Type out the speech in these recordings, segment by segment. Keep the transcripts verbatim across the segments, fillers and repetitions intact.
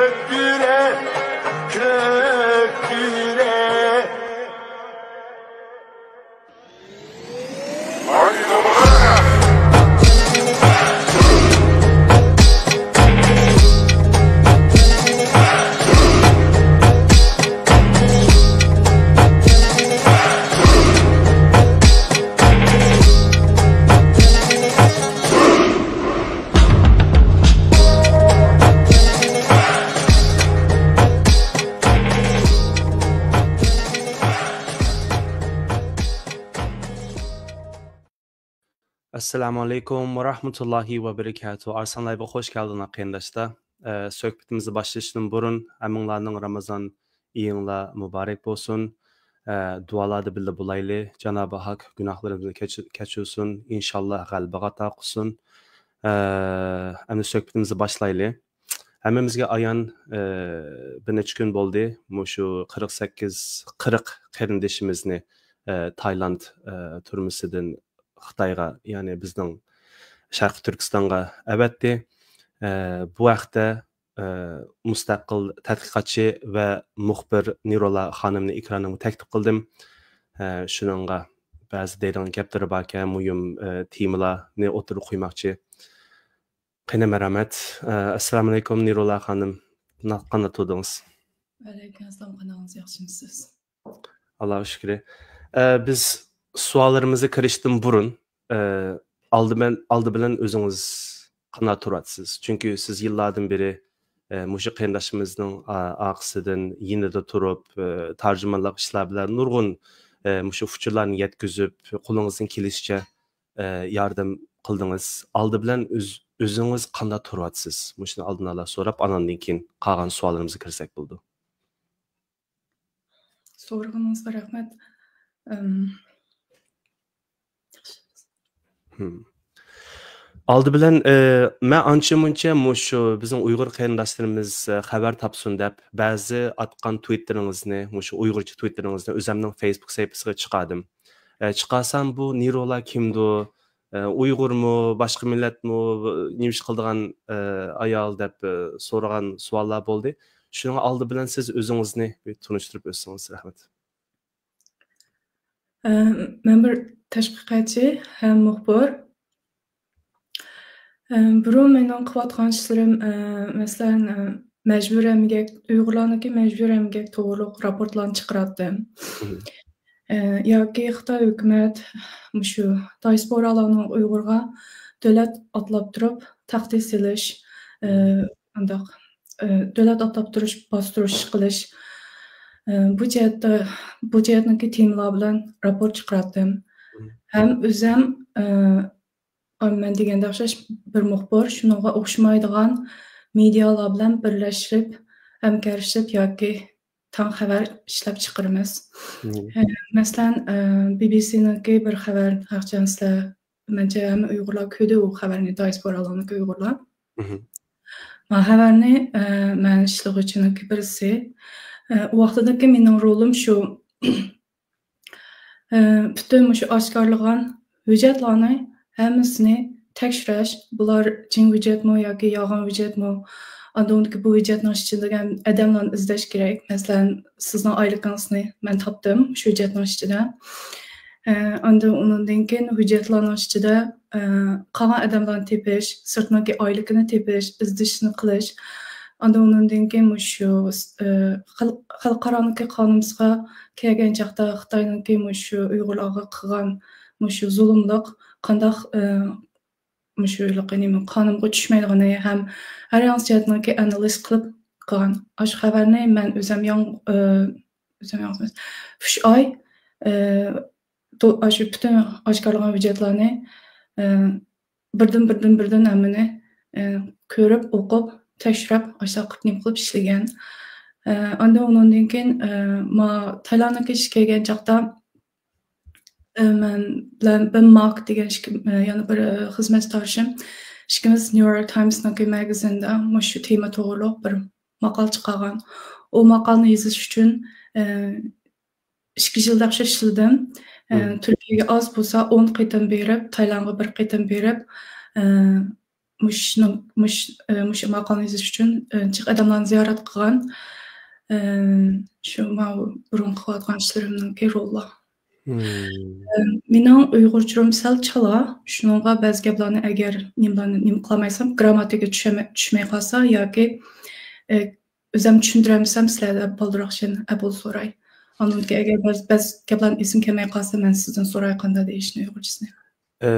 كۆك يۈرەك، كۆك يۈرەك. ئەسسالامۇ ئەلەيكۇم ۋە رەھمەتۇللاھى ۋە بەرىكاتۇھ. ئارسلان لايۋغا خوش كەلدىڭلار قېرىنداشلار. ئە، سۆھبىتىمىزنى باشلىشتىن بۇرۇن ھەممىڭلارنىڭ رامازان ئېيىڭلار مۇبارەك بولسۇن. ئە، دۇئالاردا بىللە بولايلى. جانابى ھاك گۇناھلىرىمىزنى كەچ-، كەچۈرسۇن. ئىنشاللا غەلىبە ئاتا قىلسۇن. ئە، ئەمدى سۆھبىتىمىزنى باشلايلى. ھەممىمىزگە ئايان، ئە، بىر نەچچە كۈن بولدى. مۇشۇ قىرىق سەككىز، قىرىق قېرىندىشىمىزنى، ئە، تايلاند، ئە، تۈرمىسىدىن خىتايغا، يەنى بىزنىڭ شەرقىي تۈركىستانغا ئەۋەتتى. ئە، بۇ ھەقتە، ئە، مۇستەقىل تەتقىقاتچى ۋە مۇخبىر نىرولا خانىمنى ئېكرانىمغا تەكلىپ قىلدىم. ئە، شۇنىڭغا بەزى دەيدىغان گەپلىرى باركەن، مۇھىم، ئە، تېمىلارنى ئوتتۇرىغا قويماقچى. قېنى، مەرھەمەت. ئە، ئەسسالامۇ ئەلەيكۇم، نىرولا خانىم. نا-، قانداق تۇردىڭىز؟ ۋەئەلەيكۇم ئەسسالام، قانداقسىز، ياخشىمۇسىز؟ ئاللاغا شۈكرى. ئە، بىز سوئاللىرىمىزغا كىرىشتىن بۇرۇن، ئە، ئالدى بىلەن، ئالدى بىلەن ئۆزىڭىز قانداق تۇرۇۋاتىسىز؟ چۈنكى سىز يىللاردىن بېرى، ئە، مۇشۇ قېرىنداشىمىزنىڭ ئا-، ئارقىسىدىن، يېنىدا تۇرۇپ، ئە، تەرجىمانلىق ئىشلار بىلەن نۇرغۇن، ئە، مۇشۇ ئۇچۇرلارنى يەتكۈزۈپ، قولىڭىزدىن كېلىشىچە ئە، ياردەم قىلدىڭىز. ئالدى بىلەن ئۆز-، ئۆزىڭىز قانداق تۇرۇۋاتىسىز؟ مۇشۇنى ئالدىن ئالا سوراپ، ئاناندىن كېيىن قالغان سوئاللىرىمىزغا كىرسەك بولىدۇ. سورىغىنىڭىزغا رەھمەت. ئەم، ياخشى. ھىم. ئالدى بىلەن، ئە، مەن ئانچە-مۇنچە مۇشۇ بىزنىڭ ئۇيغۇر قېرىنداشلىرىمىز، ئە، خەۋەر تاپسۇن دەپ، بەزى ئاتقان تۋىتتېرىڭىزنى، مۇشۇ ئۇيغۇرچە تۋىتتېرىڭىزنى ئۆزەمنىڭ فېيسبۇك سەھىپىسىگە چىقاردىم. ئە، چىقارسام، بۇ نىرولا كىمدۇ؟ ئە، ئۇيغۇرمۇ، باشقا مىللەتمۇ، نېمە ئىش قىلىدىغان، ئە، ئايال دەپ، ئە، سورىغان سوئاللار بولدى. شۇنىڭغا ئالدى بىلەن سىز ئۆزىڭىزنى بىر تونۇشتۇرۇپ ئۆتسىڭىز، رەھمەت. ئە، مەن بىر تەشۋىقاتچى ھەم مۇخبىر. ئە، بۇرۇن مېنىڭ قىلىۋاتقان ئىشلىرىم، ئە، مەسىلەن، ئە، مەجبۇرىي ئەمگەك، ئۇيغۇرلارنىڭكى مەجبۇرىي ئەمگەك توغرۇلۇق راپورتلارنى چىقىراتتىم. مم. ئە، ياكى خىتاي ھۆكۈمەت مۇشۇ دىياسپورالارنىڭ ئۇيغۇرغا دۆلەت ئاتلاپ تۇرۇپ تەقدىر سېلىش، ئە، مم. ئانداق، ئە، دۆلەت ئاتلاپ تۇرۇش، باستۇرۇش قىلىش، ئە، بۇ جەھەتتە، بۇ جەھەتنىڭكى تېمىلار بىلەن راپورت چىقىراتتىم. مم. ھەم ئۆزەم، ئە، ئاي، مەن دېگەندە ئوخشاش بىر مۇخبىر، شۇنىڭغا ئوخشىمايدىغان مېدىيالار بىلەن بىرلەشىپ، ھەمكارلىشىپ ياكى تاڭ خەۋەر ئىشلەپ چىقىرىمىز. مم. ئە، مەسىلەن، ئە، بى بى سىنىڭكى بىر خەۋەر، ھەقچان سىلەر، مەنچە ھەممە ئۇيغۇرلار كۆردى ئۇ خەۋەرنى، دىياسپورالارنىڭكى ئۇيغۇرلار. مم. ما خەۋەرنى، ئە، مەن ئىشلىغۇچىنىڭكى بىرسى. ئە، ئۇ ۋاقتىدىكى مېنىڭ رولۇم شۇ، ئە، پۈتۈن مۇشۇ ئاشكارىلىغان ھۆججەتلەرنى ھەممىسىنى تەكشۈرۈش، بۇلار چىن ھۆججەتمۇ ياكى يالغان ھۆججەتمۇ؟ ئاندىن بۇ ھۆججەتنىڭ ئىچىدىكى ئادەملەرنى ئىزدەش كېرەك. مەسىلەن، سىزنىڭ ئايلىكىڭىزنى مەن تاپتىم شۇ ھۆججەتنىڭ ئىچىدە. ئە، ئاندىن ئۇنىڭدىن كېيىن ھۆججەتلەرنىڭ ئىچىدە، ئە، قالغان ئادەملەرنى تېپىش، سىرتنىڭكى ئايلىكىنى تېپىش، ئىزدىشنى قىلىش. ئاندىن ئۇنىڭدىن كېيىن مۇشۇ، ئە، خەل-، خەلقئارانىڭكى قانۇنىمىزغا كەلگەن چاغدا خىتاينىڭكى مۇشۇ ئۇيغۇرلارغا قىلغان مۇشۇ زۇلۇملۇق قانداق، ئە، مۇشۇ ھېلىقى نېمە قانۇنغا چۈشمەيدىغىنى ھەم ھەر ياڭزى جەھەتنىڭكى ئانالىز قىلىپ قىلغان. ئاشۇ خەۋەرنى مەن ئۆزەم ياڭ-، ئە، ئۆزەم ياڭزى ئەمەس، ئۈچ ئاي، ئە، دو-، ئاشۇ پۈتۈن ئاشكارىلىغان ھۆججەتلەرنى، ئە، بىردىن، بىردىن، بىردىن ھەممىنى، ئە، كۆرۈپ، ئوقۇپ، تەكشۈرۈپ، ئاشۇنداق قىلىپ نېمە قىلىپ ئىشلىگەن. ئە، ئاندىن ئۇنىڭدىن كېيىن، ئە، ما تايلاندقا كېلىشكە كەلگەن چاغدا، ئە، مەن بىلەن بىم ماك دېگەن ئىككى، ئە، يەنە بىر، ئە، خىزمەتداشىم، ئىككىمىز نيۇ يورك تايمسنىڭكى ماگىزىنىدا مۇشۇ تېما توغرۇلۇق بىر ماقالە چىقارغان. ئۇ ماقالىنى يېزىش ئۈچۈن، ئە، ئىككى يىلدەك ئىشلىدىم. ئە، مم. تۈركىيەگە ئاز بولسا ئون قېتىم بېرىپ، تايلاندغا بىر قېتىم بېرىپ، ئە، مۇشۇنىڭ، مۇش-، ئە، مۇشۇ ماقالىنى يېزىش ئۈچۈن، ئە، جىق ئادەملەرنى زىيارەت قىلغان، ئە، شۇ ماۋۇ بۇرۇن قىلىۋاتقان ئىشلىرىمنىڭكى رولى. مم. ئە، مېنىڭ ئۇيغۇرچىلىرىم سەل چالا، شۇنىڭغا بەزى گەپلەرنى ئەگەر نېمىلەرنى، نېمە قىلالمايسام، گرامماتىكا چۈشەمە-، چۈشمەي قالسا ياكى، ئە، ئۆزۈم چۈشەندۈرەلمىسەم، سىلەردە بالدۇرراق ئەپۇل سوراي. ئاندىن كېيىن ئەگەر بەز-، بەزى گەپلەرنى ئېسىم كەلمەي قالسا، مەن سىزدىن سوراي قانداق دېيىشنى ئۇيغۇرچىسىنى. ئە،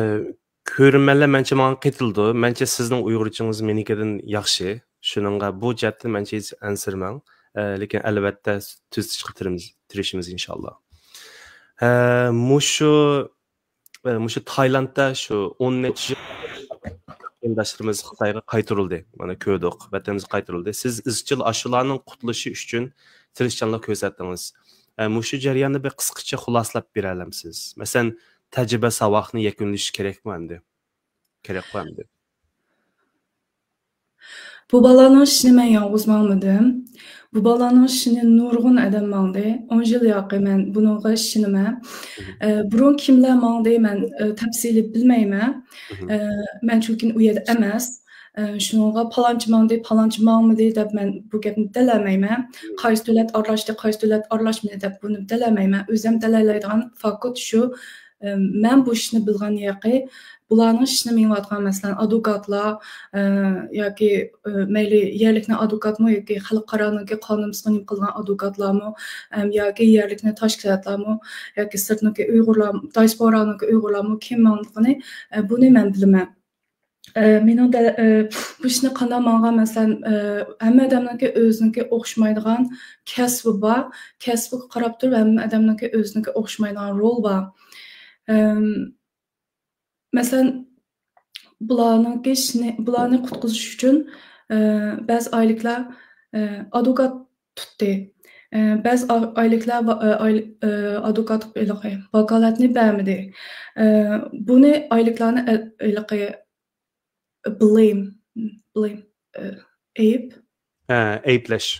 كۆرۈرمەنلەر مەنچە ماڭا قېتىلىدۇ. مەنچە سىزنىڭ ئۇيغۇرچىڭىز مېنىڭكىدىن ياخشى. شۇنىڭغا بۇ جەھەتتىن مەنچە ھېچ ئەنسىرىمەڭ. ئە، لېكىن ئەلۋەتتە تۈزىتىشقا تىرىمىز-، تىرىشىمىز ئىنشاللا. ئە، مۇشۇ، ئە، مۇشۇ تايلاندتا شۇ ئون نەچچە يىل قېرىنداشلىرىمىز خىتايغا قايتۇرۇلدى. مانا كۆردۇق، ۋەتىنىمىزگە قايتۇرۇلدى. سىز ئىزچىل ئاشۇلارنىڭ قۇتۇلۇشى ئۈچۈن تىرىشچانلىق كۆرسەتتىڭىز. ئە، مۇشۇ جەرياننى بىر قىسقىچە خۇلاسىلەپ بېرەلەمسىز؟ مەسىلەن، تەجرىبە ساۋاقنى يەكۈنلىشى كېرەكمۇ ئەمدى؟ كېرەكقۇ ئەمدى. بۇ بالىلارنىڭ ئىشىنى مەن يالغۇز ماڭمىدىم. بۇ بالىلارنىڭ ئىشىنى نۇرغۇن ئادەم ماڭدى. ئون يىل ياقى مەن بۇنىڭغا ئىشىنىمەن. مم. ئە، بۇرۇن كىملەر ماڭدى، مەن، ئە، تەپسىلىي بىلمەيمەن. مم. ئە، مەن چۈنكى ئۇ يەردە ئەمەس. ئە، شۇنىڭغا پالانچى ماڭدى، پالانچى ماڭمىدى دەپ مەن بۇ گەپنى دەلەلمەيمەن. مم. قايسى دۆلەت ئارىلاشتى، قايسى دۆلەت ئارىلاشمىدى دەپ بۇنى دەلەلمەيمەن. ئۆزۈم دەلەللەيدىغان فاكت شۇ. ئە، مەن بۇ ئىشنى بىلغان يېقى، بۇلارنىڭ ئىشىنى مېڭىۋاتقان، مەسىلەن، ئادۋوكاتلار، ئە، ياكى، ئە، مەيلى يەرلىكنىڭ ئادۋوكاتمۇ ياكى خەلقئارانىڭكى قانۇن بۇزغان نېمە قىلغان ئادۋوكاتلارمۇ، ئەم، ياكى يەرلىكنىڭ تاشكىلاتلارمۇ ياكى سىرتنىڭكى ئۇيغۇرلار، دىياسپورانىڭكى ئۇيغۇرلارمۇ كىم ماڭغىنى، ئە، بۇنى مەن بىلىمەن. ئە، مېنىڭ دە-، ئە، بۇ ئىشنى قانداق ماڭغان، مەسىلەن، ئە، ھەممە ئادەمنىڭكى ئۆزىنىڭكى ئوخشىمايدىغان كەسپى بار. كەسپىگە قاراپ تۇرۇپ ھەممە ئادەمنىڭكى ئۆزىنىڭكى ئوخشىمايدىغان رول بار. ئەم، مەسىلەن، بۇلارنىڭكى ئىشىنى، بۇلارنى قۇتقۇزۇش ئۈچۈن، ئە، بەزى ئايلىكلار، ئە، ئادۋوكات تۇتتى. ئە، بەزى ئا-، ئايلىكلار ۋا-، ئە، ئايل-، ئە، ئادۋوكات ھېلىقى ۋاكالەتنى بەرمىدى. ئە، بۇنى ئايلىكلارنى ئە-، ھېلىقى blame، blame، ئە، ئەيىب. ھە، ئەيىبلەش.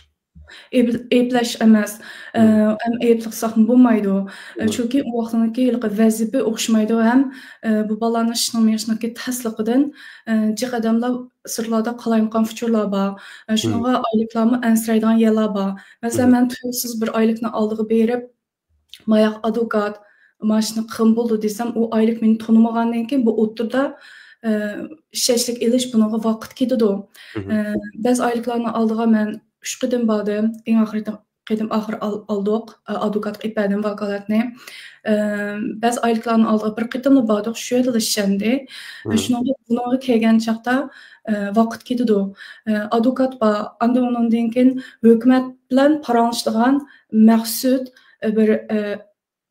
ئەيىب-، ئەيىبلەش ئەمەس. ئە، مم. ھەم ئەيىبلىك قىلساقمۇ بولمايدۇ. ئە، مم. چۈنكى ئۇ ۋاقىتنىڭكى ھېلىقى ۋەزىپە ئوخشىمايدۇ ھەم، ئە، بۇ بالىلارنىڭ ئىشىنىڭ مېڭىشىنىڭكى تەسلىقىدىن، ئە، جىق ئادەملەر سىرتلاردا قالايمىقان ئۇچۇرلار بار. ئە، مم. شۇنىڭغا ئايلىقلارمۇ ئەنسىرەيدىغان يەرلەر بار. مەسىلەن، مم. مەن تۇيۇقسىز بىر ئايلىكنىڭ ئالدىغا بېرىپ، ماياق ئادۋوكات، مانا شۇنى قىلغىن بولىدۇ دېسەم، ئۇ ئايلىك مېنى تونۇمىغاندىن كېيىن بۇ ئوتتۇرىدا، ئە، ئىشەنچلىك ئېلىش بۇنىڭغا ۋاقىت كېتىدۇ. مم. ئە، بەزى ئايلىكلارنىڭ ئالدىغا مەن ئۈچ قېتىم باردىم. ئەڭ ئاخىرى قېتىم ئاخىر ئال-، ئالدۇق، ئە، ئادۋوكاتقا ئېلىپ بەردىم ۋاكالەتنى. ئە، بەزى ئايلىكلارنىڭ ئالدىغا بىر قېتىملا باردۇق، شۇ يەردىلا ئىشەندى. مم. شۇنىڭغا، بۇنىڭغا كەلگەن چاغدا، ئە، ۋاقىت كېتىدۇ. ئە، ئادۋوكات بار، ئاندىن ئۇنىڭدىن كېيىن ھۆكۈمەت بىلەن پاراڭلىشىدىغان مەخسۇس، ئە، بىر، ئە،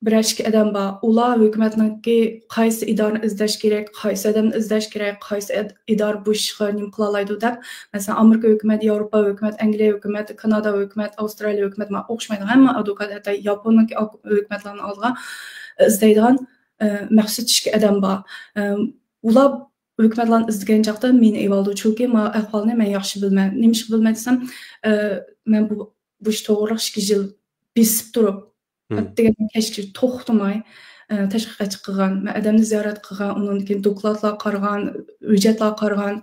بىرەر ئىككى ئادەم بار. ئۇلار ھۆكۈمەتنىڭكى قايسى ئىدارىنى ئىزدەش كېرەك، قايسى ئادەمنى ئىزدەش كېرەك، قايسى ئىد-، ئىدارە بۇ ئىشقا نېمە قىلالايدۇ دەپ، مەسىلەن، ئامېرىكا ھۆكۈمەت، ياۋروپا ھۆكۈمەت، ئەنگلىيە ھۆكۈمەت، كانادا ھۆكۈمەت، ئاۋسترالىيە ھۆكۈمەت، مانا ئوخشىمايدىغان ھەممە ئادۋوكات، ھەتتا ياپوننىڭكى ئاك-، ھۆكۈمەتلەرنىڭ ئالدىغا ئىزدەيدىغان، ئە، مەخسۇس ئىككى ئادەم بار. ئە، ئۇلار ھۆكۈمەتلەرنى ئىزدىگەن چاغدا مېنى ئېۋالىدۇ، چۈنكى ما ئەھۋالنى مەن ياخشى بىلىمەن. نېمىشقا بىلىمەن دېسەم، ئە، مەن بۇ، بۇ ئىش توغرىلىق ئىككى يىل بېسىپ تۇرۇپ، مم. ئەتىگەندىن كەچكىچە توختىماي، ئە، تەشۋىقاتچى قىلغان، مەن ئادەمنى زىيارەت قىلغان، ئۇنىڭدىن كېيىن دوكلاتلار قارىغان، ھۆججەتلەر قارىغان،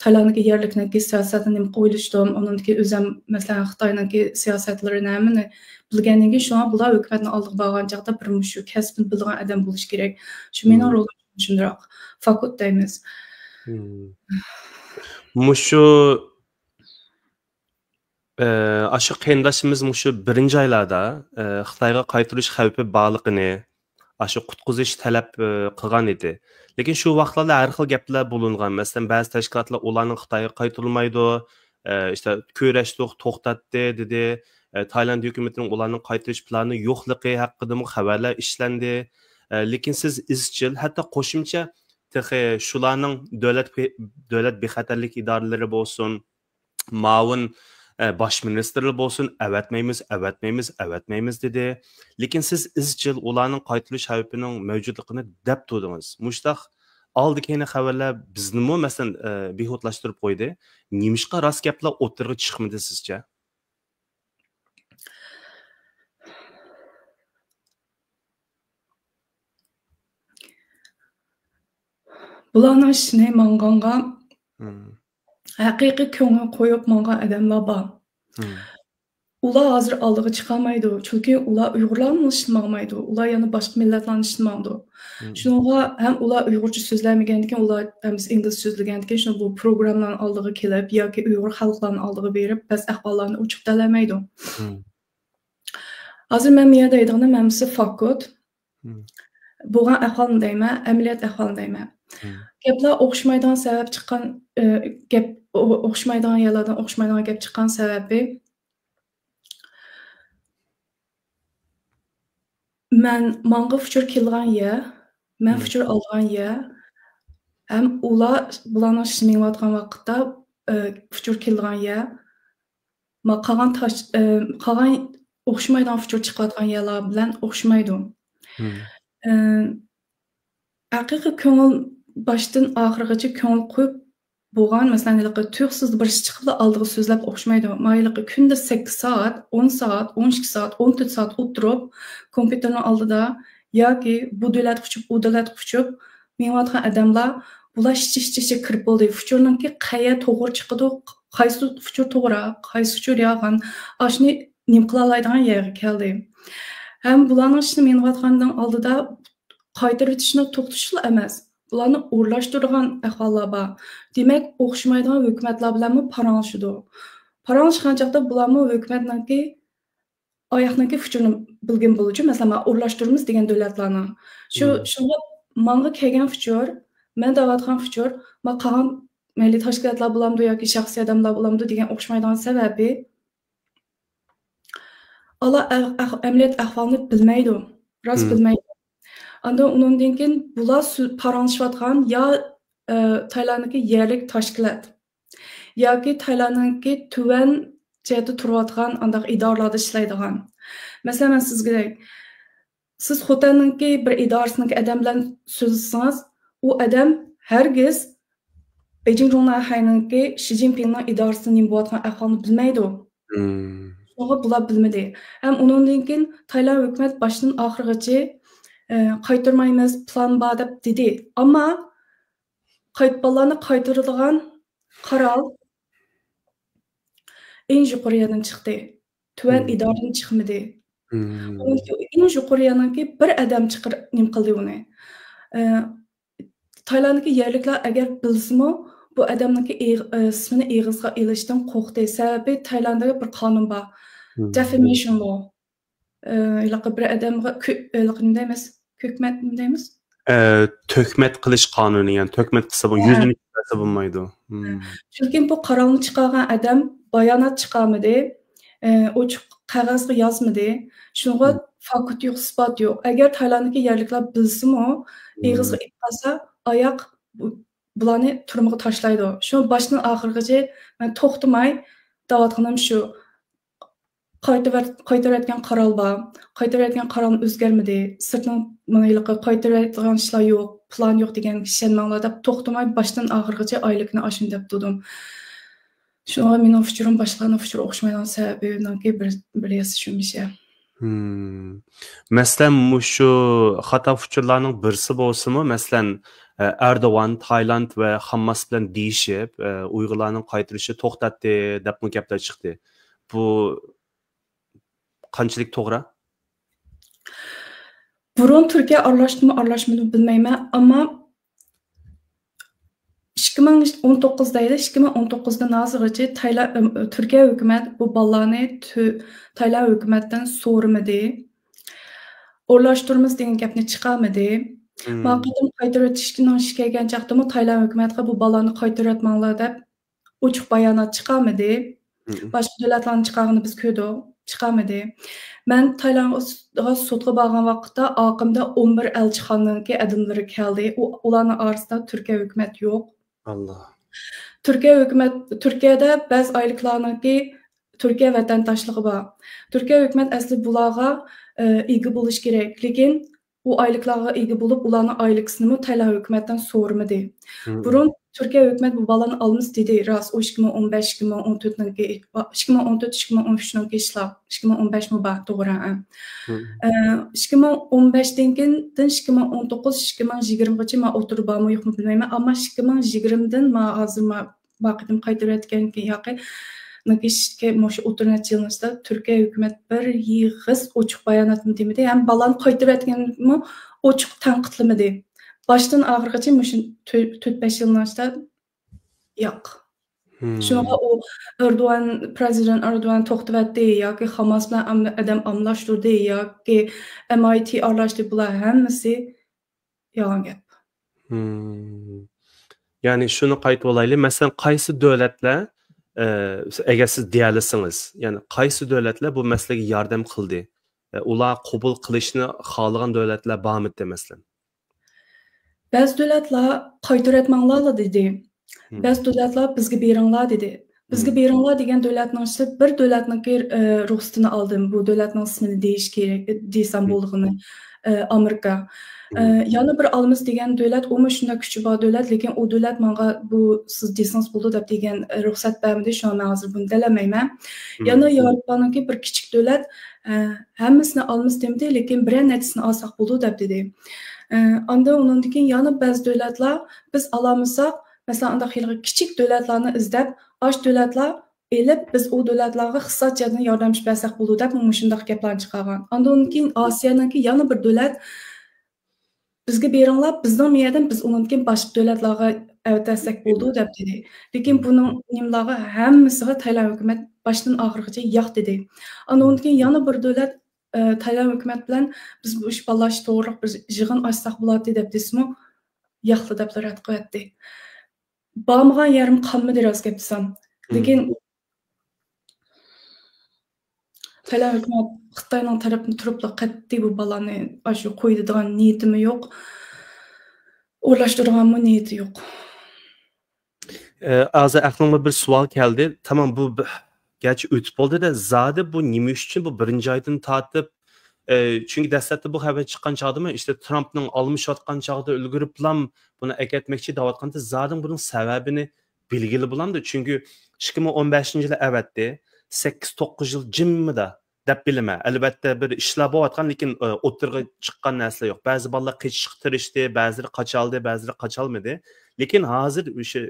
تايلاندنىڭكى يەرلىكنىڭكى سىياسەتىنى نېمە قىلىۋېلىشتىم، ئۇنىڭدىن كېيىن ئۆزۈم، مەسىلەن، خىتاينىڭكى سىياسەتلىرىنى ھەممىنى بىلگەندىن كېيىن، شۇڭا بۇلار ھۆكۈمەتنىڭ ئالدىغا بارغان چاغدا بىر مۇشۇ كەسپىنى بىلىدىغان ئادەم بولۇشى كېرەك. شۇ مېنىڭ مم. رولۇم شۇنداق. فاكۇت دەيمىز. مم. مۇشۇ ئە، ئاشۇ قېرىنداشىمىز مۇشۇ بىرىنچى ئايلاردا، ئە، خىتايغا قايتۇرۇش خەۋپى بارلىقىنى، ئاشۇ قۇتقۇزۇش تەلەپ، ئە، قىلغان ئىدى. لېكىن شۇ ۋاقىتلاردا ھەر خىل گەپلەر بولۇنغان. مەسىلەن، بەزى تەشكىلاتلار ئۇلارنىڭ خىتايغا قايتۇرۇلمايدۇ، ئە، ئىشتە، كۆرۈشتۇق، توختاتتى، دېدى. ئە، تايلاند ھۆكۈمىتىنىڭ ئۇلارنىڭ قايتۇرۇش پىلانى يوقلۇقى ھەققىدىمۇ خەۋەرلەر ئىشلەندى. ئە، لېكىن سىز ئىزچىل، ھەتتا قوشۇمچە تېخى شۇلارنىڭ دۆلەت بى-، دۆلەت بىخەتەرلىك ئىدارىلىرى بولسۇن، مۇئاۋىن، ئە، باش مىنىستىرلار بولسۇن، ئەۋەتمەيمىز، ئەۋەتمەيمىز، ئەۋەتمەيمىز دېدى. لېكىن سىز ئىزچىل ئۇلارنىڭ قايتۇرۇش خەۋپىنىڭ مەۋجۇتلۇقىنى دەپ تۇردىڭىز. مۇشۇنداق ئالدى كەينى خەۋەرلەر بىزنىمۇ، مەسىلەن، ئە، بىھۇدىلاشتۇرۇپ قويدى. نېمىشقا راست گەپلەر ئوتتۇرىغا چىقمىدى سىزچە؟ بۇلارنىڭ ئىشىنى ماڭغانغا ھەقىقىي كۆڭۈل قويۇپ ماڭغان ئادەملەر بار. ئۇلار ھازىر ئالدىغا چىقالمايدۇ، چۈنكى ئۇلار ئۇيغۇرلارنىڭ ئىشىنى ماڭمايدۇ، ئۇلار يەنە باشقا مىللەتلەرنىڭ ئىشىنى ماڭىدۇ. شۇنىڭغا ھەم ئۇلار ئۇيغۇرچە سۆزلەمىگەندىكىن، ئۇلار ھەممىسى ئىنگلىزچە سۆزلىگەندىكىن، شۇ بۇ پروگراممىلارنىڭ ئالدىغا كېلىپ ياكى ئۇيغۇر خەلقلەرنىڭ ئالدىغا بېرىپ، بەزى ئەھۋاللارنى ئوچۇق دەلەيمەيدۇ. ھازىر مەن بۇ يەردە دەيدىغىنىم ھەممىسى فاكت. بولغان ئەھۋالنى دەيمەن، ئەمەلىيەت ئەھۋالنى دەيمەن. گەپلەر ئوخشىمايدىغان سەۋەب چىققان، ئى، گەپ ئو-، ئوخشىمايدىغان يەرلەردىن ئوخشىمايدىغان گەپ چىققان سەۋەبى، مەن ماڭغا ئۇچۇر كېلىدىغان يەر، مەن ئۇچۇر ئالىدىغان يەر، ھەم ئۇلار بۇلارنىڭ ئىشىنى مېڭىۋاتقان ۋاقىتتا، ئى، ئۇچۇر كېلىدىغان يەر، ما-، قالغان تاش-، ئى، قالغان ئوخشىمايدىغان ئۇچۇر چىقىۋاتقان يەرلەر بىلەن ئوخشىمايدۇ. ئى، ھەقىقىي كۆڭۈل باشتىن ئاخىرغىچە كۆڭۈل قويۇپ بولغان، مەسىلەن، ھېلىقى تۇيۇقسىز بىرسى چىقىپلا ئالدىغا سۆزلەپ ئوخشىمايدۇ. ما ھېلىقى كۈندە سەككىز سائەت، ئون سائەت، ئون ئىككى سائەت، ئون تۆت سائەت ئولتۇرۇپ، كومپيۇتېرنىڭ ئالدىدا ياكى بۇ دۆلەتكە ئۇچۇپ، ئۇ دۆلەتكە ئۇچۇپ مېڭىۋاتقان ئادەملار، بۇلار ئىچى-ئىچىگە كىرىپ بولدى. ئۇچۇرنىڭكى قەيەر توغرا چىقىدۇ، قايسى ئۇچۇر توغرا، قايسى ئۇچۇر يالغان، ئاشۇنى نېمە قىلالايدىغان يەرگە كەلدى. ھەم بۇلارنىڭ ئىشىنى مېڭىۋاتقاندىن ئالدىدا قايتۇرۇۋېتىشنى توختىتىشلا ئەمەس، بۇلارنى ئورۇنلاشتۇرىدىغان ئەھۋاللار بار. دېمەك، ئوخشىمايدىغان ھۆكۈمەتلەر بىلەنمۇ پاراڭلىشىدۇ. پاراڭلاشقان چاغدا بۇلارمۇ ھۆكۈمەتنىڭكى، ئاياقنىڭكى ئۇچۇرىنى بىلگىن بولىدۇ، مەسىلەن، مانا ئورۇنلاشتۇرىمىز دېگەن دۆلەتلەرنىڭ. شۇ، شۇڭا ماڭا كەلگەن ئۇچۇر، مەن دەۋاتقان ئۇچۇر، ما قالغان مەيلى تەشكىلاتلار بولامدۇ ياكى شەخسىي ئادەملەر بولامدۇ دېگەن ئوخشىمايدىغان سەۋەبى، ئالا ئەھ-، ئەھ-، ئەمەلىيەت ئەھۋالنى بىلمەيدۇ، راست بىلمەيدۇ. ئاندىن ئۇنىڭدىن كېيىن بۇلار سۆ-، پاراڭلىشىۋاتقان يا، ئە، تايلاندتىكى يەرلىك تەشكىلات ياكى تايلاندنىڭكى تۆۋەن جەھەتتە تۇرۇۋاتقان ئانداق ئىدارىلاردا ئىشلەيدىغان. مەسىلەن، مەن سىزگە دەي، سىز خوتەننىڭكى بىر ئىدارىسىنىڭكى ئادەم بىلەن سۆزلىسىڭىز، ئۇ ئادەم ھەرگىز بېيجىڭ جۇڭنەنخەينىڭكى شى جىنپىڭنىڭ ئىدارىسىدا نېمە بولۇۋاتقان ئەھۋالنى بىلمەيدۇ. شۇڭا بۇلار بىلمىدى. ھەم ئۇنىڭدىن كېيىن تايلاند ھۆكۈمەت باشتىن ئاخىرغىچە، ئە، قايتۇرمايمىز، پىلان بار دەپ دېدى. ئەمما قايت-، بالىلارنى قايتۇرىدىغان قارار ئەڭ يۇقىرى يەردىن چىقتى. تۆۋەن ئىدارىدىن چىقمىدى. ئۇنىڭكى ئەڭ يۇقىرى يەرنىڭكى بىر ئادەم چىقىر-، نېمە قىلدى ئۇنى. ئە، تايلاندتىكى يەرلىكلەر ئەگەر بىلسىمۇ، بۇ ئادەمنىڭكى ئېغ-، ئە، ئىسمىنى ئېغىزغا ئېلىشتىن قورقتى. سەۋەبى تايلانددا بىر قانۇن بار. Defamation law. ئە، ھېلىقى بىر ئادەمگە كۆ-، ھېلىقى نېمە دەيمىز؟ كۆكمەت نېمە دەيمىز؟ ئە، تۆھمەت قىلىش قانۇنى، يەنى تۆھمەت قىلسا بۇ ھە. يۈزىنى كۆرسە بولمايدۇ. چۈنكى بۇ قارارنى چىقارغان ئادەم بايانات چىقارمىدى، ئە، ئوچۇق قەغەزگە يازمىدى. شۇنىڭغا فاكت يوق، ئىسپات يوق. ئەگەر تايلاندتىكى يەرلىكلەر بىلسىمۇ، ئېغىزغا ئېلىپ قالسا، ئاياق بۇ-، بۇلارنى تۈرمىگە تاشلايدۇ. شۇ باشتىن ئاخىرغىچە مەن توختىماي دەۋاتقىنىم شۇ. قايتىۋەت-، قايتۇرۇۋەتكەن قارار بار. قايتۇرۇۋەتكەن قارار ئۆزگەرمىدى. سىرتنىڭ مانا ھېلىقى قايتۇرۇۋېتىدىغان ئىشلار يوق، پىلان يوق دېگەنگە ئىشەنمەڭلار دەپ توختىماي باشتىن ئاخىرغىچە ئايلىكنى ئاشۇنى دەپ تۇردۇم. شۇڭا مېنىڭ ئۇچۇرۇم باشقىلارنىڭ ئۇچۇرى ئوخشىمايدىغان سەۋەبىمنىڭكى بىر، بىر ياسى شۇ مىشە. مەسىلەن، مۇشۇ خاتا ئۇچۇرلارنىڭ بىرسى بولسىمۇ، مەسىلەن، ئە، ئەردوغان تايلاند ۋە خامماس بىلەن دېيىشىپ، ئە، ئۇيغۇرلارنىڭ قايتۇرۇشى توختاتتى دەپمۇ گەپلەر چىقتى. بۇ قانچىلىك توغرا؟ بۇرۇن تۈركىيە ئارىلاشتىمۇ، ئارىلاشمىدىمۇ بىلمەيمەن، ئەمما ئىككى مىڭ ئون توققۇز دەيلى، ئىككى مىڭ ئون توققۇزدىن ھازىرغىچە تايلا-، ئىم، تۈركىيە ھۆكۈمەت بۇ بالىلارنى تۈ-، تايلاند ھۆكۈمەتتىن سورىمىدى. ئورۇنلاشتۇرىمىز دېگەن گەپنى چىقارمىدى. مانا قېتىم قايتۇرۇۋېتىشنىڭ ئىشى كەلگەن چاغدىمۇ تايلاند ھۆكۈمەتقە بۇ بالىلارنى قايتۇرۇۋەتمەڭلار دەپ ئوچۇق بايانات چىقارمىدى. باشقا دۆلەتلەرنىڭ چىقارغىنىنى بىز كۆردۇق، چىقارمىدى. مەن تايلاندغا سوتقا بارغان ۋاقىتتا ئارقامدا ئون بىر ئەلچىخانىنىڭكى ئادەملىرى كەلدى. ئۇ، ئۇلارنىڭ ئارىسىدا تۈركىيە ھۆكۈمەت يوق. ئاللا. تۈركىيە ھۆكۈمەت، تۈركىيەدە بەزى ئائىلىلەرنىڭكى تۈركىيە ۋەتەنداشلىقى بار. تۈركىيە ھۆكۈمەت ئەسلى بۇلارغا، ئە، ئىگە بولۇش كېرەك. لېكىن ئۇ ئايلىكلارغا ئىگە بولۇپ، ئۇلارنىڭ ئايلىكىسىنىمۇ تايلاند ھۆكۈمەتتىن سورىمىدى. بۇرۇن تۈركىيە ھۆكۈمەت بۇ بالىنى ئالىمىز دېدى، راست، ئۇ ئىككى مىڭ ئون بەش، ئىككى مىڭ ئون تۆتنىڭكى، ئىككى مىڭ ئون تۆت، ئىككى مىڭ ئون ئۈچنىڭكى ئىشلار، ئىككى مىڭ ئون بەشمۇ بار، توغرا، ھە. ئىككى مىڭ ئون بەشتىن كېيىندىن ئىككى مىڭ ئون توققۇز، ئىككى مىڭ يىگىرمىغىچە مەن ئوتتۇرىدا بارمۇ يوقمۇ بىلمەيمەن، ئەمما ئىككى مىڭ يىگىرمىدىن مانا ھازىر ما-، ما قېتىم قايتۇرۇۋەتكەن ياقى نىكىشكە مۇشۇ ئوتتۇرا نەچچە يىلنىڭ ئىچىدە تۈركىيە ھۆكۈمەت بىر يىغىس ئوچۇق باياناتمۇ دېمىدى، ھەم بالىنى قايتۇرۇۋەتكەنمۇ ئوچۇق تەنقىدلىمىدى. باشتىن ئاخىرغىچە مۇشۇ تۆ-، تۆت، بەش يىلنىڭ ئىچىدە ياق. شۇڭا ئۇ ئەردوغان، پرېزىدېنت ئەردوغان توختىۋەتتى ياكى خاماس بىلەن ئام-، ئادەم ئالماشتۇردى ياكى ئەم ئاي تى ئارىلاشتى، بۇلار ھەممىسى يالغان گەپ. يەنى شۇنى قايتىۋالايلى، مەسىلەن، قايسى دۆلەتلەر، ئە، ئەگەر سىز دېيەلىسىڭىز، يەنى قايسى دۆلەتلەر بۇ مەسىلىگە ياردەم قىلدى؟ ئە، ئۇلار قوبۇل قىلىشنى خالىغان دۆلەتلەر بارمىدى، مەسىلەن؟ بەزى دۆلەتلەر قايتۇرۇۋەتمەڭلارلا دېدى. بەزى دۆلەتلەر بىزگە بېرىڭلار دېدى. بىزگە بېرىڭلار دېگەن دۆلەتنىڭ ئىچىدە بىر دۆلەتنىڭكى، ئە، رۇخسىتىنى ئالدىم. بۇ دۆلەتنىڭ ئىسمىنى دېيىش كېرەك، دېسەم بولىدىغىنى، ئە، ئامېرىكا. ئە، يەنە بىر ئالىمىز دېگەن دۆلەت، ئۇمۇ شۇنداق كۈچى بار دۆلەت، لېكىن ئۇ دۆلەت ماڭا بۇ سىز دېسىڭىز بولىدۇ دەپ دېگەن، ئە، رۇخسەت بەرمىدى. شۇڭا مەن ھازىر بۇنى دېيەلمەيمەن. يەنە ياۋروپانىڭكى بىر كىچىك دۆلەت، ئە، ھەممىسىنى ئالىمىز دېمىدى، لېكىن بىرەر نەچچىسىنى ئالساق بولىدۇ دەپ دېدى. ئە، ئاندىن ئۇنىڭدىن كېيىن يەنە بەزى دۆلەتلەر بىز ئالالمىساق، مەسىلەن، ئانداق ھېلىقى كىچىك دۆلەتلەرنى ئىزدەپ، ئاش دۆلەتلەر ئېلىپ، بىز ئۇ دۆلەتلەرگە ئىقتىساد جەھەتتىن ياردەم بەرسەك بولىدۇ دەپ مۇشۇنداق گەپلەرنى چىقارغان. ئاندىن كېيىن ئاسىيانىڭكى يەنە بىر دۆلەت، بىزگە بېرىڭلار، بىزنىڭ مۇ يەردىن بىز ئۇنىڭدىن كېيىن باشقا دۆلەتلەرگە ئەۋەتەرسەك بولىدۇ دەپ دېدى. لېكىن بۇنىڭ نېمىلارغا ھەممىسىغا تايلاند ھۆكۈمەت باشتىن ئاخىرغىچە ياق دېدى. ئاندىن كېيىن يەنە بىر دۆلەت، ئە، تايلاند ھۆكۈمەت بىلەن بىز بۇ ئىش بالىلار ئىشى توغرىلىق بىر يىغىن ئاچساق بولاتتى دەپ دېسىمۇ، ياقلا دەپلا رەت قىلىۋەتتى. بارمىغان يېرىم قالمىدى، راست گەپ دېسەم. لېكىن تايلاند ھۆكۈمەت خىتاينىڭ تەرىپىدىن تۇرۇپلا قەتئىي بۇ بالىنى ئاشۇ قويىدىغان نىيىتىمۇ يوق. ئورۇنلاشتۇرىدىغانمۇ نىيىتى يوق. ئە، ھازىر ئەقلىمگە بىر سوئال كەلدى. تامام، بۇ ب-، گەرچە ئۆتۈپ بولدى-دە، زادى بۇ نېمە ئۈچۈن بۇ بىرىنچى ئايدىن تارتىپ، ئە، چۈنكى دەسلەپتە بۇ خەۋەر چىققان چاغدىمۇ، ئىشتە ترامپنىڭ ئالمىشىۋاتقان چاغدا ئۈلگۈرۈپلام بۇنى ئەكەتمەكچى دەۋاتقاندا، زادى بۇنىڭ سەۋەبىنى بىلگىلى بولامدۇ؟ چۈنكى ئىككى مىڭ ئون بەشىنچى يىلى ئەۋەتتى. سەككىز، توققۇز يىل جىممىدا دەپ بىلىمەن. ئەلۋەتتە، بىر ئىشلار بولۇۋاتقان، لېكىن، ئە، ئوتتۇرىغا چىققان نەرسىلەر يوق. بەزى بالىلار قېچىشقا تىرىشتى، بەزىلىرى قاچالدى، بەزىلىرى قاچالمىدى. لېكىن ھازىر ئۆشە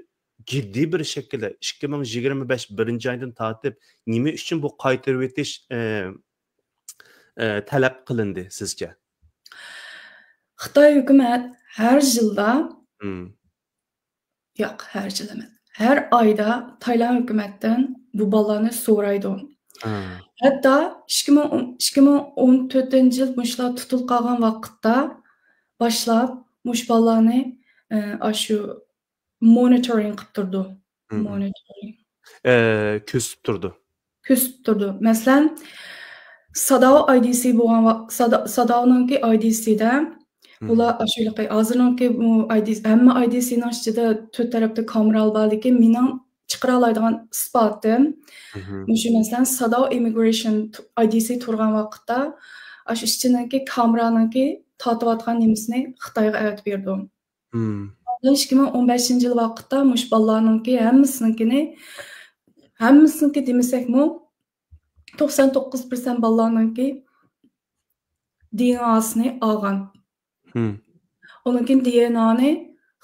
جىددىي بىر شەكىلدە ئىككى مىڭ يىگىرمە بەش بىرىنچى ئايدىن تارتىپ نېمە ئۈچۈن بۇ قايتۇرۇۋېتىش، ئە، ئە، تەلەپ قىلىندى سىزچە؟ خىتاي ھۆكۈمەت ھەر يىلدا، ياق، ھەر يىل ئەمەس، ھەر ئايدا تايلاند ھۆكۈمەتتىن بۇ بالىلارنى سورايدۇ. ھەتتا ئىككى مىڭ، ئىككى مىڭ ئون تۆتىنچى يىل مۇشۇلار تۇتۇلۇپ قالغان ۋاقىتتا باشلاپ مۇشۇ بالىلارنى، ئە، ئاشۇ مونىتورىنگ قىلىپ تۇرىدۇ. مونىتورىنگ. ئە، كۆزىتىپ تۇرىدۇ. كۆزىتىپ تۇرىدۇ. مەسىلەن، ساداۋ ئايدىسى بولغان ۋا-، سادا-، ساداۋنىڭكى ئايدىسىدە بۇلار ئاشۇ ھېلىقى ھازىرنىڭكى بۇ ئايدىسى، ھەممە ئايدىسىنىڭ ئىچىدە تۆت تەرەپتە كامېرا بار، لېكىن مېنىڭ چىقىرالايدىغان ئىسپاتىم مۇشۇ، مەسىلەن، ساداۋ ئىممىگرېيشن ئايدىسى تۇرغان ۋاقىتتا ئاشۇ ئىچىنىڭكى كامېرانىڭكى تارتىۋاتقان نېمىسىنى خىتايغا ئەۋەتىپ بېرىدۇ. ئىككى مىڭ ئون بەشىنچى يىل ۋاقىتتا مۇشۇ بالىلارنىڭكى ھەممىسىنىڭكىنى، ھەممىسىنىڭكى دېمىسەكمۇ، توقسان توققۇز پىرسەنت بالىلارنىڭكى دى ئېن ئاسىنى ئالغان. ئۇنىڭ كېيىن دى ئېن ئانى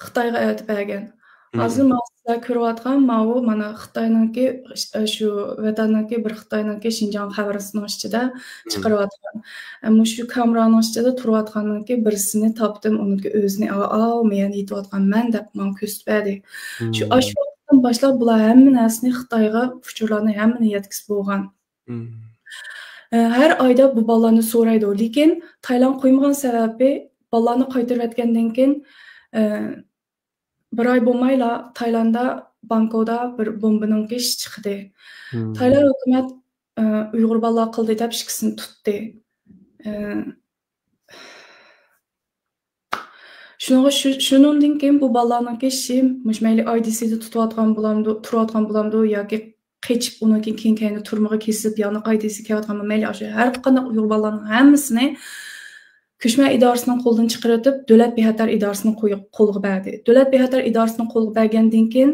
خىتايغا ئەۋەتىپ بەرگەن. ھازىر ماۋۇ سىلەر كۆرۈۋاتقان ماۋۇ مانا خىتاينىڭكى، شۇ ۋەتەننىڭكى، بىر خىتاينىڭكى شىنجاڭ خەۋىرىسىنىڭ ئىچىدە چىقىرىۋاتقان. ئە، مۇشۇ كامېرانىڭ ئىچىدە تۇرۇۋاتقاننىڭكى بىرسىنى تاپتىم، ئۇنىڭكى ئۆزىنى، ئا، ئا، مەن يېتىۋاتقان مەن دەپ ماڭا كۆرسىتىپ بەردى. شۇ، ئاشۇ ۋاقىتتىن باشلاپ بۇلار ھەممە نەرسىنى خىتايغا ئۇچۇرلارنى ھەممىنى يەتكۈزۈپ بولغان. ئە، ھەر ئايدا بۇ بالىلارنى سورايدۇ، لېكىن تايلاند قويمىغان سەۋەبى بالىلارنى قايتۇرۇۋەتكەندىن كېيىن، ئە، بىر ئاي بولمايلا تايلانددا، بانكودا بىر بومبىنىڭكى ئىشى چىقتى. تايلاند ھۆكۈمەت، ئە، ئۇيغۇر بالىلار قىلدى دەپ ئىككىسىنى تۇتتى. ئە، شۇنىڭغا شۇ، شۇنىڭدىن كېيىن بۇ بالىلارنىڭكى ئىشى مۇشۇ مەيلى ئايدىسىدا تۇتۇۋاتقان بولامدۇ، تۇرۇۋاتقان بولامدۇ ياكى قېچىپ ئۇنىڭ كېيىن كېيىن كەينىدە تۈرمىگە كېسىپ يانىقاي دېسە كېلىۋاتقانمۇ، مەيلى ئاشۇ ھەر قانداق ئۇيغۇر بالىلارنىڭ ھەممىسىنى كۆچمەن ئىدارىسىنىڭ قولىدىن چىقىرىۋېتىپ، دۆلەت بىخەتەر ئىدارىسىنىڭ قوي-، قولىغا بەردى. دۆلەت بىخەتەر ئىدارىسىنىڭ قولىغا بەرگەندىن كېيىن،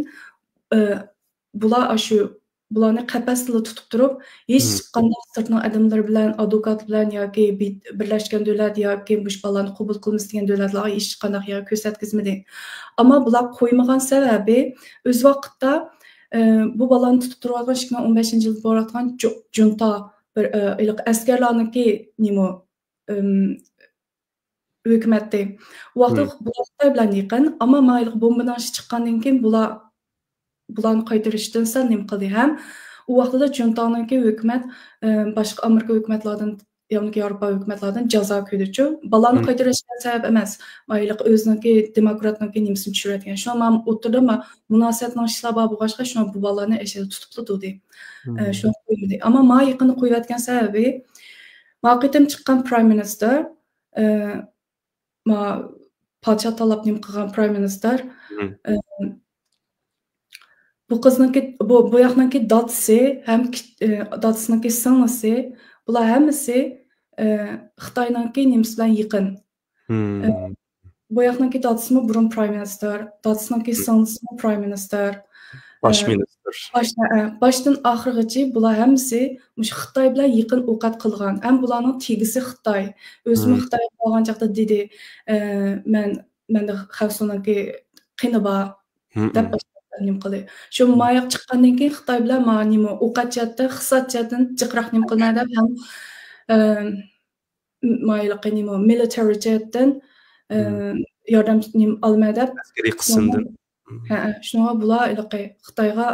ئى، بۇلار ئاشۇ، بۇلارنى قەپەستىلا تۇتۇپ تۇرۇپ، ھېچ مم. قانداق سىرتنىڭ ئادەملىرى بىلەن، ئادۋوكات بىلەن ياكى بى-، بىرلەشكەن دۆلەت ياكى مۇشۇ بالىلارنى قوبۇل قىلىمىز دېگەن دۆلەتلەرگە ھېچ قانداق يەر كۆرسەتكۈزمىدى. ئەمما بۇلار قويمىغان سەۋەبى، ئۆز ۋاقىتتا، ئى، بۇ بالىلارنى تۇتۇپ تۇرۇۋاتقان ئىككى مىڭ ئون بەشىنچى يىلدىن بارىۋاتقان جۇ-، جۇنتا بىر، ئى، ھېلىقى ئەسكەرلەرنىڭكى نېمە، ئىم، ھۆكۈمەتتى. ئۇ ۋاقىتتا مم. بۇلار خىتاي بىلەن يېقىن، ئەمما مايلىق بومبىنىڭ ئىشى چىققاندىن كېيىن بۇلار، بۇلارنى قايتۇرۇشتىن سەل نېمە قىلدى ھەم ئۇ ۋاقتىدا جۇنتانىڭكى ھۆكۈمەت، ئىم، باشقا ئامېرىكا ھۆكۈمەتلەردىن، ياكى ياۋروپا ھۆكۈمەتلەردىن جازا كۆردىچۇ. بالىلارنى مم. قايتۇرۇشقا سەۋەب ئەمەس. مايلىق ئۆزىنىڭكى دېموكراتنىڭكى نېمىسىنى چۈشۈرۈۋەتكەن. شۇڭا مانا ئوتتۇرىدا ما-، مۇناسىۋەتنىڭ ئىشلار بار بولغاچقا، شۇڭا بۇ بالىلارنى ئەشەدە تۇتۇپلا تۇردى. ئە، مم. شۇڭا قويمىدى. ئەمما ما يېقىندا قويۇۋەتكەن سەۋەبى، ما قېتىم چىققان پرايم مىنىستىر، ئە، ما پادىشاھ تاللاپ نېمە قىلغان پرايم مىنىستىر، مم. ئە، بۇ قىزنىڭكى، بۇ، بۇ ياقنىڭكى دادىسى ھەم كىچ-، ئە، دادىسىنىڭكى سىڭلىسى، بۇلار ھەممىسى، ئە، خىتاينىڭكى نېمىسى بىلەن يېقىن. مم. ئە، بۇ ياقنىڭكى دادىسىمۇ بۇرۇن پرايم مىنىستىر، دادىسىنىڭكى مم. سىڭلىسىمۇ پرايم مىنىستىر. باش ئە، مىنىستىر. باش-، ئە، ئە، باشتىن ئاخىرغىچە بۇلار ھەممىسى مۇشۇ خىتاي بىلەن يېقىن ئوقەت قىلغان. ھەم بۇلارنىڭ تېگىسى خىتاي. ئۆزىمۇ مم. خىتايغا بارغان چاغدا دېدى، ئە، مەن، مەندە خەنسۇنىڭكى قېنى بار، مم. دەپ باشلاپ نېمە قىلدى. شۇ مم. ماياق چىققاندىن كېيىن خىتاي بىلەن ما نېمە ئوقەت جەھەتتە، ئىقتىساد جەھەتتىن جىقراق نېمە قىلىمەن دەپ ھەم، ئە، مايلىقى نېمە، مىلىتېرى جەھەتتىن، ئى، مم. ياردەم نېمە ئالىمەن دەپ، ئەسكىرىي قىسىمدىن. شۇنىڭغا، ھە، شۇنىڭغا بۇلار ھېلىقى خىتايغا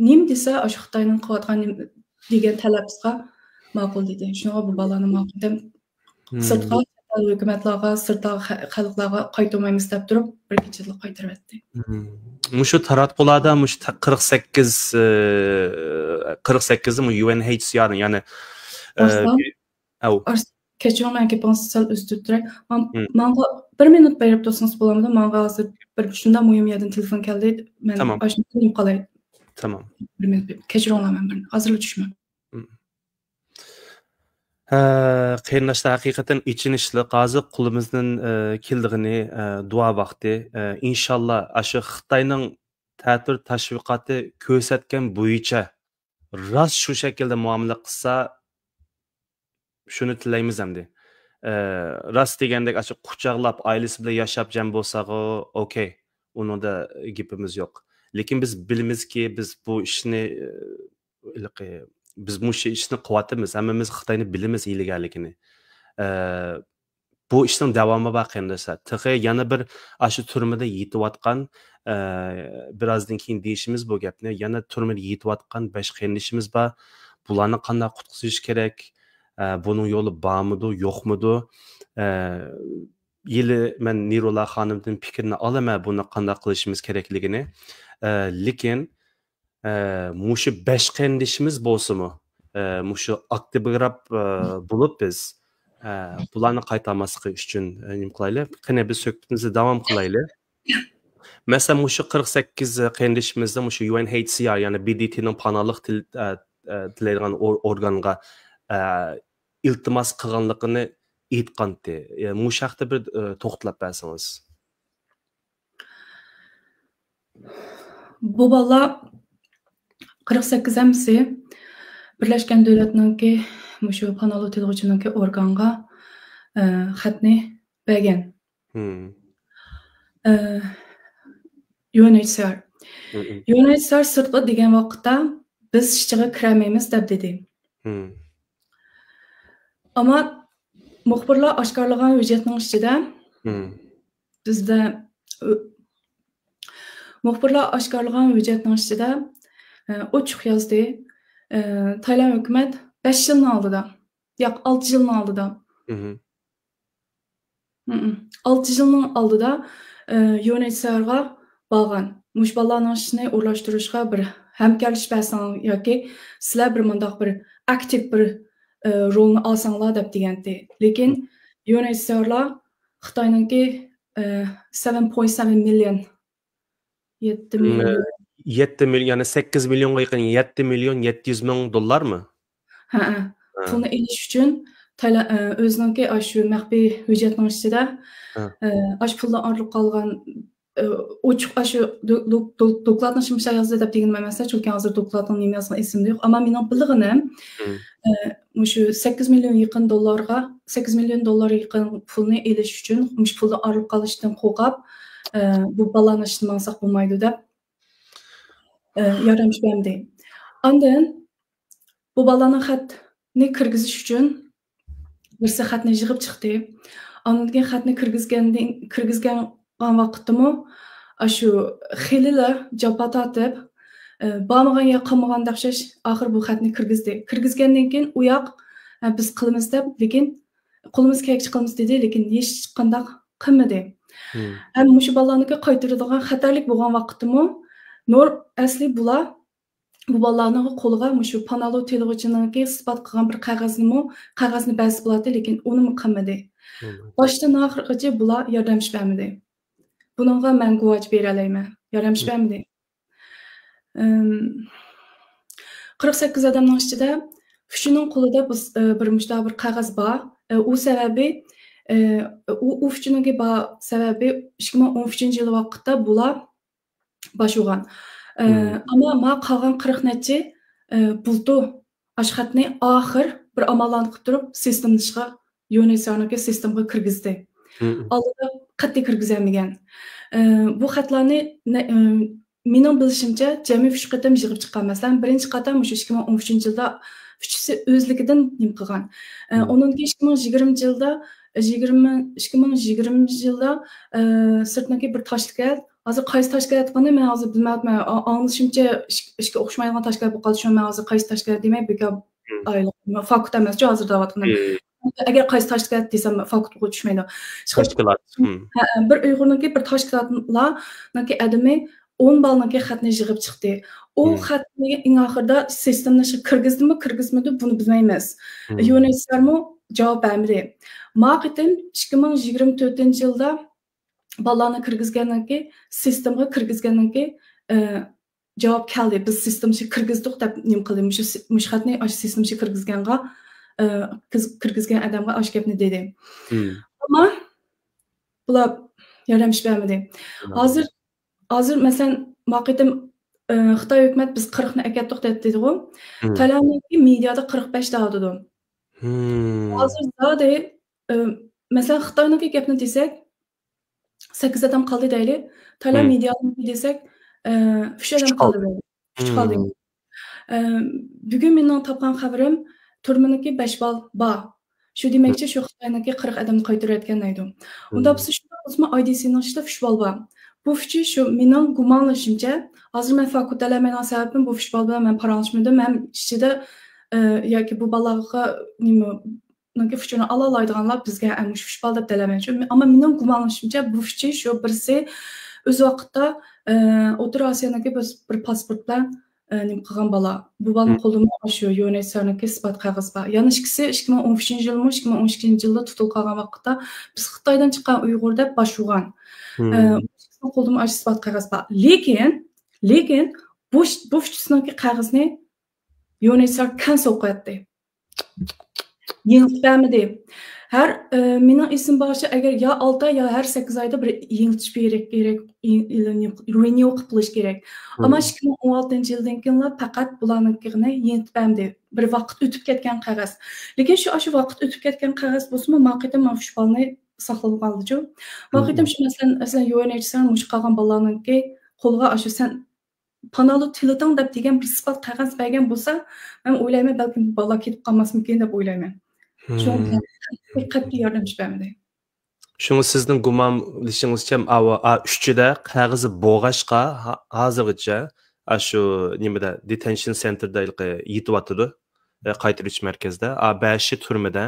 نېمە دېسە، ئاشۇ خىتاينىڭ قىلىۋاتقان نېمە دېگەن تەلەپىسىگە ماقۇل دېدى. شۇنىڭغا بۇ بالىنى ماقۇل دەپ، مم. سىرتقا، چەت ئەل ھۆكۈمەتلەرگە، سىرتقا خە-، خەلقلەرگە قايتۇرمايمىز دەپ تۇرۇپ، بىر كېچىدىلا قايتۇرۇۋەتتى. مم. مۇشۇ تاراتقۇلاردا مۇشۇ تا-، قىرىق سەككىز، ئى، قىرىق سەككىز مۇ يۇ ئېن ئېيچ سى ئار نىڭ، يەنى، ئى، ئارسلان؟ ئەۋ. ئارس-، كېچىرىڭ، مەن گېپىڭىزنى سەل ئۈزۈپ تۇراي. مان-، مم. ماڭا بىر مىنۇت بېرىپ تۇرسىڭىز بولامدۇ؟ ماڭا ھازىر بىر شۇنداق مۇھىم يەردىن تېلېفون كەلدى. مەن تامام. ئاشۇنى تۇتۇپ قالاي. تامام. بىر مىنۇت بېرىپ. كېچىرىڭلار، مەن بىر ھازىرلا چۈشىمەن. مم. ھە، قېرىنداشلار، ھەقىقەتەن ئېچىنىشلىق. ھازىر قولىمىزدىن، ئە، كېلىدىغىنى، ئە، دۇئا ۋاقتى. ئە، ئىنشاللا ئاشۇ خىتاينىڭ تەتۈر تەشۋىقاتى كۆرسەتكەن بويىچە راست شۇ شەكىلدە مۇئامىلە قىلسا، شۇنى تىلەيمىز ئەمدى. ئە، راست دېگەندەك، ئاشۇ قۇچاقلاپ، ئائىلىسى بىلەن ياشاپ جەم بولساغۇ، ئوكەي، ئۇنىڭدا گېپىمىز يوق. لېكىن بىز بىلىمىزكى، بىز بۇ ئىشنى، ئە، ھېلىقى، بىز مۇشۇ ئىشنى قىلىۋاتىمىز، ھەممىمىز خىتاينى بىلىمىز ھىيلىگەرلىكىنى. ئە، بۇ ئىشنىڭ داۋامى بار، قېرىنداشلار. تېخى يەنە بىر ئاشۇ تۈرمىدە يېتىۋاتقان، ئە، بىرازدىن كېيىن دېيىشىمىز بۇ گەپنى، يەنە تۈرمىدە يېتىۋاتقان بەش قېرىندىشىمىز بار. بۇلارنى قانداق قۇتقۇزۇش كېرەك؟ ئە، بۇنىڭ يولى بارمىدۇ، يوقمىدۇ؟ ئە، ھېلى مەن نىرۇلا خانىمدىن پىكرىنى ئالىمەن، بۇنى قانداق قىلىشىمىز كېرەكلىكىنى. ئە، لېكىن، ئە، مۇشۇ بەش قېرىندىشىمىز بولسىمۇ، ئە، مۇشۇ ئاكتىپىراپ، ئە، بولۇپ بىز، ئە، بۇلارنى قايتارماسلىقى ئۈچۈن، ئە، نېمە قىلايلى؟ قېنى، بىز سۆھبىتىمىزنى داۋام قىلايلى. مەسىلەن، مۇشۇ قىرىق سەككىز قېرىندىشىمىزنى مۇشۇ يۇ ئېن ئېيچ سى ئار، يەنى بى دى تىنىڭ پاناھلىق تىل-، ئە، ئە، تىلەيدىغان ئور-، ئورگانغا، ئە، ئىلتىماس قىلغانلىقىنى ئېيتقانتى. ئە، مۇشۇ ھەقتە بىر، ئە، توختىلاپ بەرسىڭىز. بۇ بالىلار قىرىق سەككىز ھەممىسى بىرلەشكەن دۆلەتنىڭكى مۇشۇ پاناھلىق تىلىغۇچىنىڭكى ئورگانغا، ئە، خەتنى بەرگەن. مم. ئە، يۇ ئېن ئېيچ سى ئار. مم. يۇ ئېن ئېيچ سى ئار سىرتقا دېگەن ۋاقىتتا بىز ئىچىگە كىرەلمەيمىز دەپ دېدى. مم. ئەمما مۇخبىرلار ئاشكارىلىغان ھۆججەتنىڭ ئىچىدە مم. بىزدە، ئۆ-، مۇخبىرلار ئاشكارىلىغان ھۆججەتنىڭ ئىچىدە، ئە، ئوچۇق يازدى. ئە، تايلاند ھۆكۈمەت بەش يىلنىڭ ئالدىدا، ياق، ئالتە يىلنىڭ ئالدىدا. مم. مم. ئالتە يىلنىڭ ئالدىدا، ئە، يۇ ئېن ئېيچ سى ئارغا بارغان. مۇشۇ بالىلارنىڭ ئىشىنى ئورۇنلاشتۇرۇشقا بىر ھەمكارلىشىپ بەرسەڭ ياكى سىلەر بىر مۇنداق بىر ئاكتىپ بىر، ئە، رولنى ئالساڭلار دەپ دېگەنتى. لېكىن مم. يۇ ئېن ئېيچ سى ئارلار خىتاينىڭكى، ئە، سەۋەن پوينت سەۋەن مىليون، يەتتە مم، مىليون. يەتتە مىليون، يەنى سەككىز مىليونغا يېقىن، يەتتە مىليون يەتتە يۈز مىڭ دوللارمۇ؟ ھەئە. ھە. پۇلنى ئېلىش ئۈچۈن تايلا-، ئە، ئۆزىنىڭكى ئاشۇ مەخپىي ھۆججەتنىڭ ئىچىدە، ھە. ئە، ئاشۇ پۇلدىن ئايرىلىپ قالغان، ئە، ئوچۇق ئاشۇ دو-، دو-، دو-، دوكلاتنى شۇمۇ يازدى دەپ دېگىنىم ئەمەس، چۈنكى ھازىر دوكلاتنىڭ نېمە يازغان ئېسىمدە يوق. ئەمما مېنىڭ بىلغىنىم، مم. ئە، مۇشۇ سەككىز مىليون يېقىن دوللارغا، سەككىز مىليون دوللار يېقىن پۇلنى ئېلىش ئۈچۈن، مۇشۇ پۇلدىن ئايرىلىپ قالىشتىن قورقۇپ، ئە، بۇ بالىلارنىڭ ئىشىدىن ماڭساق بولمايدۇ دەپ، ئە، ياردەم بەردى. ئاندىن بۇ بالىلارنىڭ خەتنى كىرگۈزۈش ئۈچۈن بىرسى خەتنى يىغىپ چىقتى. ئاندىن كېيىن خەتنى كىرگۈزگەندىن، كىرگۈزگەن ۋاقىتتىمۇ ئاشۇ خېلىلا جاپا تارتىپ، ئە، بارمىغان يەر قالمىغان دەپ ئوخشاش، ئاخىر بۇ خەتنى كىرگۈزدى. كىرگۈزگەندىن كېيىن ئۇ ياق، ئە، بىز قىلىمىز دەپ، لېكىن قولىمىز كەلگۈچە قىلىمىز دېدى، لېكىن ھېچقانداق قىلمىدى. مم. ھەم مۇشۇ بالىلارنىڭكى قايتۇرىدىغان خەتەرلىك بولغان ۋاقىتتىمۇ نور-، ئەسلى بۇلار بۇ بالىلارنىڭ قولىغا مۇشۇ پانالو تېلېغۇچىنىڭكى ئىسپات قىلغان بىر قەغەزنىمۇ، قەغەزنى بەرسە بولاتتى، لېكىن ئۇنىمۇ قىلمىدى. مم. باشتىن ئاخىرغىچە بۇلار ياردەم بەرمىدى. بۇنىڭغا مەن گۇۋاھچى بېرەلەيمەن. ياردەم مم. بەرمىدى. ئىم، قىرىق سەككىز ئادەمنىڭ ئىچىدە ئۈچىنىڭ قولىدا بىز، ئە، بىر مۇشۇنداق بىر قەغەز بار. ئە، ئۇ سەۋەبى، ئە، ئۇ، ئۇ ئۈچىنىڭكى بار سەۋەبى ئىككى مىڭ ئون ئۈچىنچى يىل ۋاقىتتا بۇلار باشلىغان. ئە، مم. ئەمما ما قالغان قىرىق نەچچە، ئە، بۇلتۇر ئاشۇ خەتنى ئاخىر بىر ئاماللارنى قىلىپ تۇرۇپ، سىستېمىنى ئىشقا، يۇ ئېن ئېيچ سىئارنىڭكى سىستېمىغا كىرگۈزدى. مم. ئالدىدا قەتئىي كىرگۈزەلمىگەن. ئە، بۇ خەتلەرنى نە-، ئە، مېنىڭ بىلىشىمچە، جەمئىي ئۈچ قېتىم يىغىپ چىققان. مەسىلەن، بىرىنچى قېتىم مۇشۇ ئىككى مىڭ ئون ئۈچىنچى يىلدا ئۈچىسى ئۆزلۈكىدىن نېمە قىلغان. ئە، مم. ئۇنىڭدىن كېيىن ئىككى مىڭ يىگىرمىنچى يىلدا، يىگىرمە، ئىككى مىڭ يىگىرمىنچى يىلدا، ئە، سىرتنىڭكى بىر تاشكەنت، ھازىر قايسى تاشكەنت ئېيتقىنى مەن ھازىر بىلمەيۋاتىمەن. ئا-، ئاڭلىشىمچە ئىش-، ئىشكە ئوخشىمايدىغان تاشكەنت بولۇپ قالدى. شۇڭا مەن ھازىر قايسى تاشكەنت دېمەي، بىكار مم. ئايلىق، فاكۇلتېت ئەمەسچۇ ھازىر دەۋاتقىنىم. مم. ئەگەر قايسى تاشكەنت دېسەم، فاكۇلتېتقا چۈشمەيدۇ. ئىشقىلىپ، تاشكىلات. مم. ھە، ھە، بىر ئۇيغۇرنىڭكى بىر تاشكىلاتلارنىڭكى ئادىمى ئون بالىنىڭكى خەتنى يىغىپ چىقتى. ئۇ مم. خەتنى ئەڭ ئاخىرىدا سىستېمىنىڭ ئىچىگە كىرگۈزدىمۇ، كىرگۈزمىدى، بۇنى بىلمەيمىز. مم. يۇ ئېن ئېيچ سىئارمۇ جاۋاب بەرمىدى. ما قېتىم ئىككى مىڭ يىگىرمە تۆتىنچى يىلدا بالىلارنى كىرگۈزگەندىن كېيىن، سىستېمىغا كىرگۈزگەندىن كېيىن، ئە، جاۋاب كەلدى. بىز سىستېمىسى كىرگۈزدۇق دەپ نېمە قىلدى. مۇشۇ سى-، مۇشۇ خەتنى ئاشۇ سىستېمىسى كىرگۈزگەنغا، ئە، كىز-، كىرگۈزگەن ئادەمگە ئاشۇ گەپنى دېدى. مم. ئەمما بۇلار ياردەم بەرمىدى. مم. ھازىر، ھازىر مەسىلەن، ما قېتىم، ئە، خىتاي ھۆكۈمەت بىز قىرىقنى ئەكەتتۇق دەپ دېدىغۇ. مم. تايلاندنىڭكى مېدىيادا قىرىق بەش دەۋاتىدۇ. مم. ھازىر زادى، ئە، مەسىلەن، خىتاينىڭكى گەپنى دېسەك، سەككىز ئادەم قالدى دەيلى. تايلاند مم. مېدىيالىرىنى دېسەك، ئە، ئۈچ ئادەم ئۈچ قالدى. قالدى دەيلى. ئۈچ مم. قالدى. ئە، بۈگۈن مېنىڭ تاپقان خەۋىرىم، تۈرمىنىڭكى بەش بال بار. شۇ دېمەكچى، مم. شۇ خىتاينىڭكى قىرىق ئادەمنى قايتۇرۇۋەتكەن دەيدۇ. ئۇنداق مم. بولسا، شۇنداق بولسىمۇ، ئاي دى سىنىڭ ئىچىدە ئۈچ بال بار. بۇ ئۈچى شۇ مېنىڭ گۇمانلىشىمچە، ھازىر مەن فاكۇلتېت تاللىيالمايدىغان سەۋەبىم بۇ ئۈچ بال بىلەن مەن پاراڭلاشمىدىم. ھەم ئىچىدە، ئە، ياكى بۇ بالىغا نېمە، نىڭكى ئۇچۇرىنى ئالالايدىغانلار بىزگە ئەمۇ شۇ ئۈچ بال دەپ دەلەمەيدۇ. ئەمما مېنىڭ گۇمانلىشىمچە، بۇ ئۈچى شۇ بىرسى ئۆز ۋاقىتتا، ئە، ئوتتۇرا ئاسىيانىڭكى بىر، بىر پاسپورت بىلەن، ئە، نېمە قىلغان بالا. بۇ بالىنىڭ مم. قولىدا شۇ يۇ ئېن ئېيچ سىئارنىڭكى ئىسپات قەغىزى بار. يەنە ئىككىسى ئىككى مىڭ ئون ئۈچىنچى يىلمۇ، ئىككى مىڭ ئون ئىككىنچى يىلدا تۇتۇلۇپ قالغان ۋاقىتتا، بىز خىتايدىن چىققان ئۇيغۇر دەپ باشلىغان. مم. ئە، بۇ ئىككىسىنىڭ قولىدا ئاشۇ ئىسپات قەغەز بار. لېكىن، لېكىن بۇ، بۇ ئۈچىسىنىڭكى قەغىزىنى يۇ ئېن ئېيچ سىئار كەنسېل قىلىۋەتتى. يېڭىتىپ بەرمىدى. ھەر، ئە، مېنىڭ ئېسىم بارىچە، ئەگەر يا ئالتە ئاي، يا ھەر سەككىز ئايدا بىر يېڭىتىش كېرەك، كېرەك، رېنيۇ قىلىپ بولۇش كېرەك. ئەمما مم. ئىككى مىڭ ئون ئالتىنچى يىلدىن كېيىنلا پەقەت بۇلارنىڭكىنى يېڭىتىپ بەرمىدى. بىر ۋاقىت ئۆتۈپ كەتكەن قەغەز. لېكىن شۇ، ئاشۇ ۋاقىت ئۆتۈپ كەتكەن قەغەز بولسىمۇ، ما قېتىم مانا شۇ بالىنى ساقلىۋالدىچۇ. ما قېتىم مم. شۇ، مەسىلەن، مەسىلەن، يۇ ئېن ئېيچ سىئار مۇشۇ قالغان بالىلارنىڭكى قولىغا ئاشۇ سەن پانالو تىلىتىڭ دەپ دېگەن بىر ئىسپات قەغەز بەرگەن بولسا، مەن ئويلايمەن، بەلكىم بۇ بالا كېتىپ قالماسمىكىن دەپ ئويلايمەن. شۇنىڭ بىلەن قەتئىي ياردەم بەرمىدى. شۇڭا سىزنىڭ گۇمانلىشىڭىزچە، ئاۋۇ، ئا، ئۈچىدە قەغىزى بولغاچقا، ھا-، ھازىرغىچە ئاشۇ نېمىدە، دېتېنشن سېنتىردا ھېلىقى يېتىۋاتىدۇ. ئە، قايتۇرۇش مەركەزدە. ئا، بەشى تۈرمىدە.